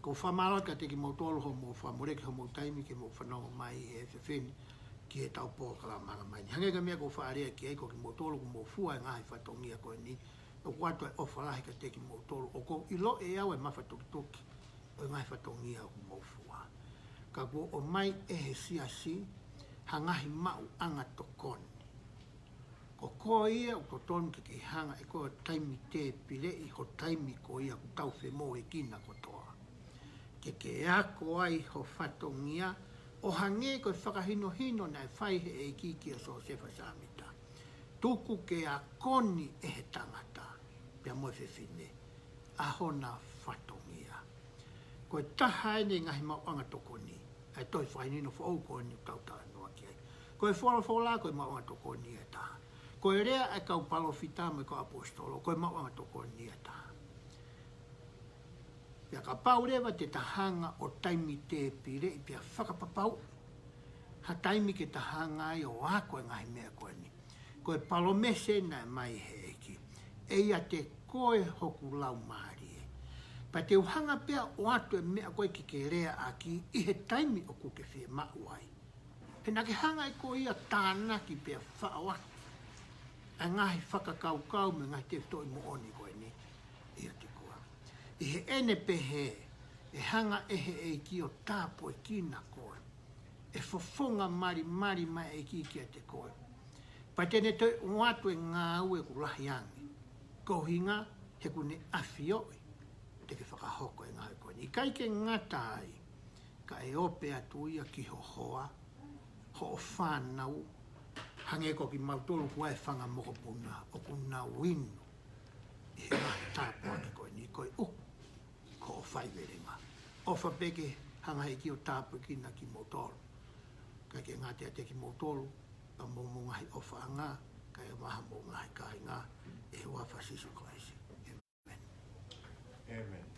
ʻOku ou fakamālō atu kiate kimoutolu hoʻomou fakamoleki homou taimi ke mou fanongo mai he efiafi ni ki heʻetau polokalama ʻanga mai ni. Hangē ko e meʻa ʻoku ou faʻa lea ki ai, ko kimoutolu ʻoku mou fua e ngaahi fatongia ko eni, ʻoku ʻoatu e ʻofa lahi kiate kimoutolu. ʻOku ou ʻiloʻi ʻe au e mafatukituki ʻo e ngaahi fatongia ʻoku mou fua. Ka kuo ʻomai ʻe he siasi ha ngaahi maʻuʻanga tokoni. Ko koe ia ʻoku totonu ke ke hanga ʻe koe ʻo taimi tēpileʻi ho taimi ko ia ʻoku tau femoʻuekina kotoa, ke ke ako ai ho fatongia, ʻo hangē ko e fakahinohino naʻe fai he ʻEiki kia Siosefa Sāmita. Tuku ke akoni ʻe he tangata, pea mo e fefine, ʻa hona fatongia. Ko e taha eni e ngaahi maʻuʻanga tokoni ʻa e tohi fakahinohino foʻou ko eni ʻoku tau talanoa ki ai. Ko e folofola ko e maʻuʻanga tokoni ʻe taha. Ko e lea ʻa e kau palōfita mo e kau ʻaposetolo ko e maʻuʻanga tokoni ʻe taha. Pea kapau leva te ta hanga ʻo taimi tēpileʻi pea fakapapauʻi ha taimi ke ta hanga ai ʻo ako e ngaahi meʻa ko eni, ko e palōmesi naʻe mai he ʻEiki: ʻE ʻiate koe hoku laumālie. Pea te u hanga pē ʻo ʻoatu e meʻa ko ē ke ke leaʻaki ʻi he taimi ʻoku ke fiemaʻu ai. He naʻa ke hanga ʻe koe ia ʻo tānaki pea faʻo atu ʻa e ngaahi fakakaukau mo e ngaahi tefitoʻi moʻoni ko eni ʻiate koe. ʻI heʻene pehē, ʻe hanga ʻe he ʻEiki ʻo tāpuekina koe. ʻE fofonga malimali mai e ʻEiki kiate koe. Pea te ne toe ʻoatu e ngāue ʻoku lahi ange. Ko e ʻuhinga he ʻoku ne ʻafioʻi te ke fakahoko e ngāue ko eni. ʻIkai ke ngata ai, ka ʻe ope atu ia ki ho hoa, hoʻo fānau, hangē ko kimautolu kuo ʻi ai e fanga mokopuna ʻoku nau inu ʻi he ngaahi tāpuaki ko eni, koeʻuhi ko hoʻo faivelenga. ʻOfa pē ke hanga ʻe he ʻEiki ʻo tāpuekina kimoutolu. Kae ʻikai ke ngata ʻiate kimoutolu, ka mo hoʻomou ngaahi ʻofaʻanga, kae ʻumaʻā hoʻomou ngaahi kāinga, ʻi he huafa ʻo Sīsū Kalaisi. ʻĒmeni. ʻĒmeni.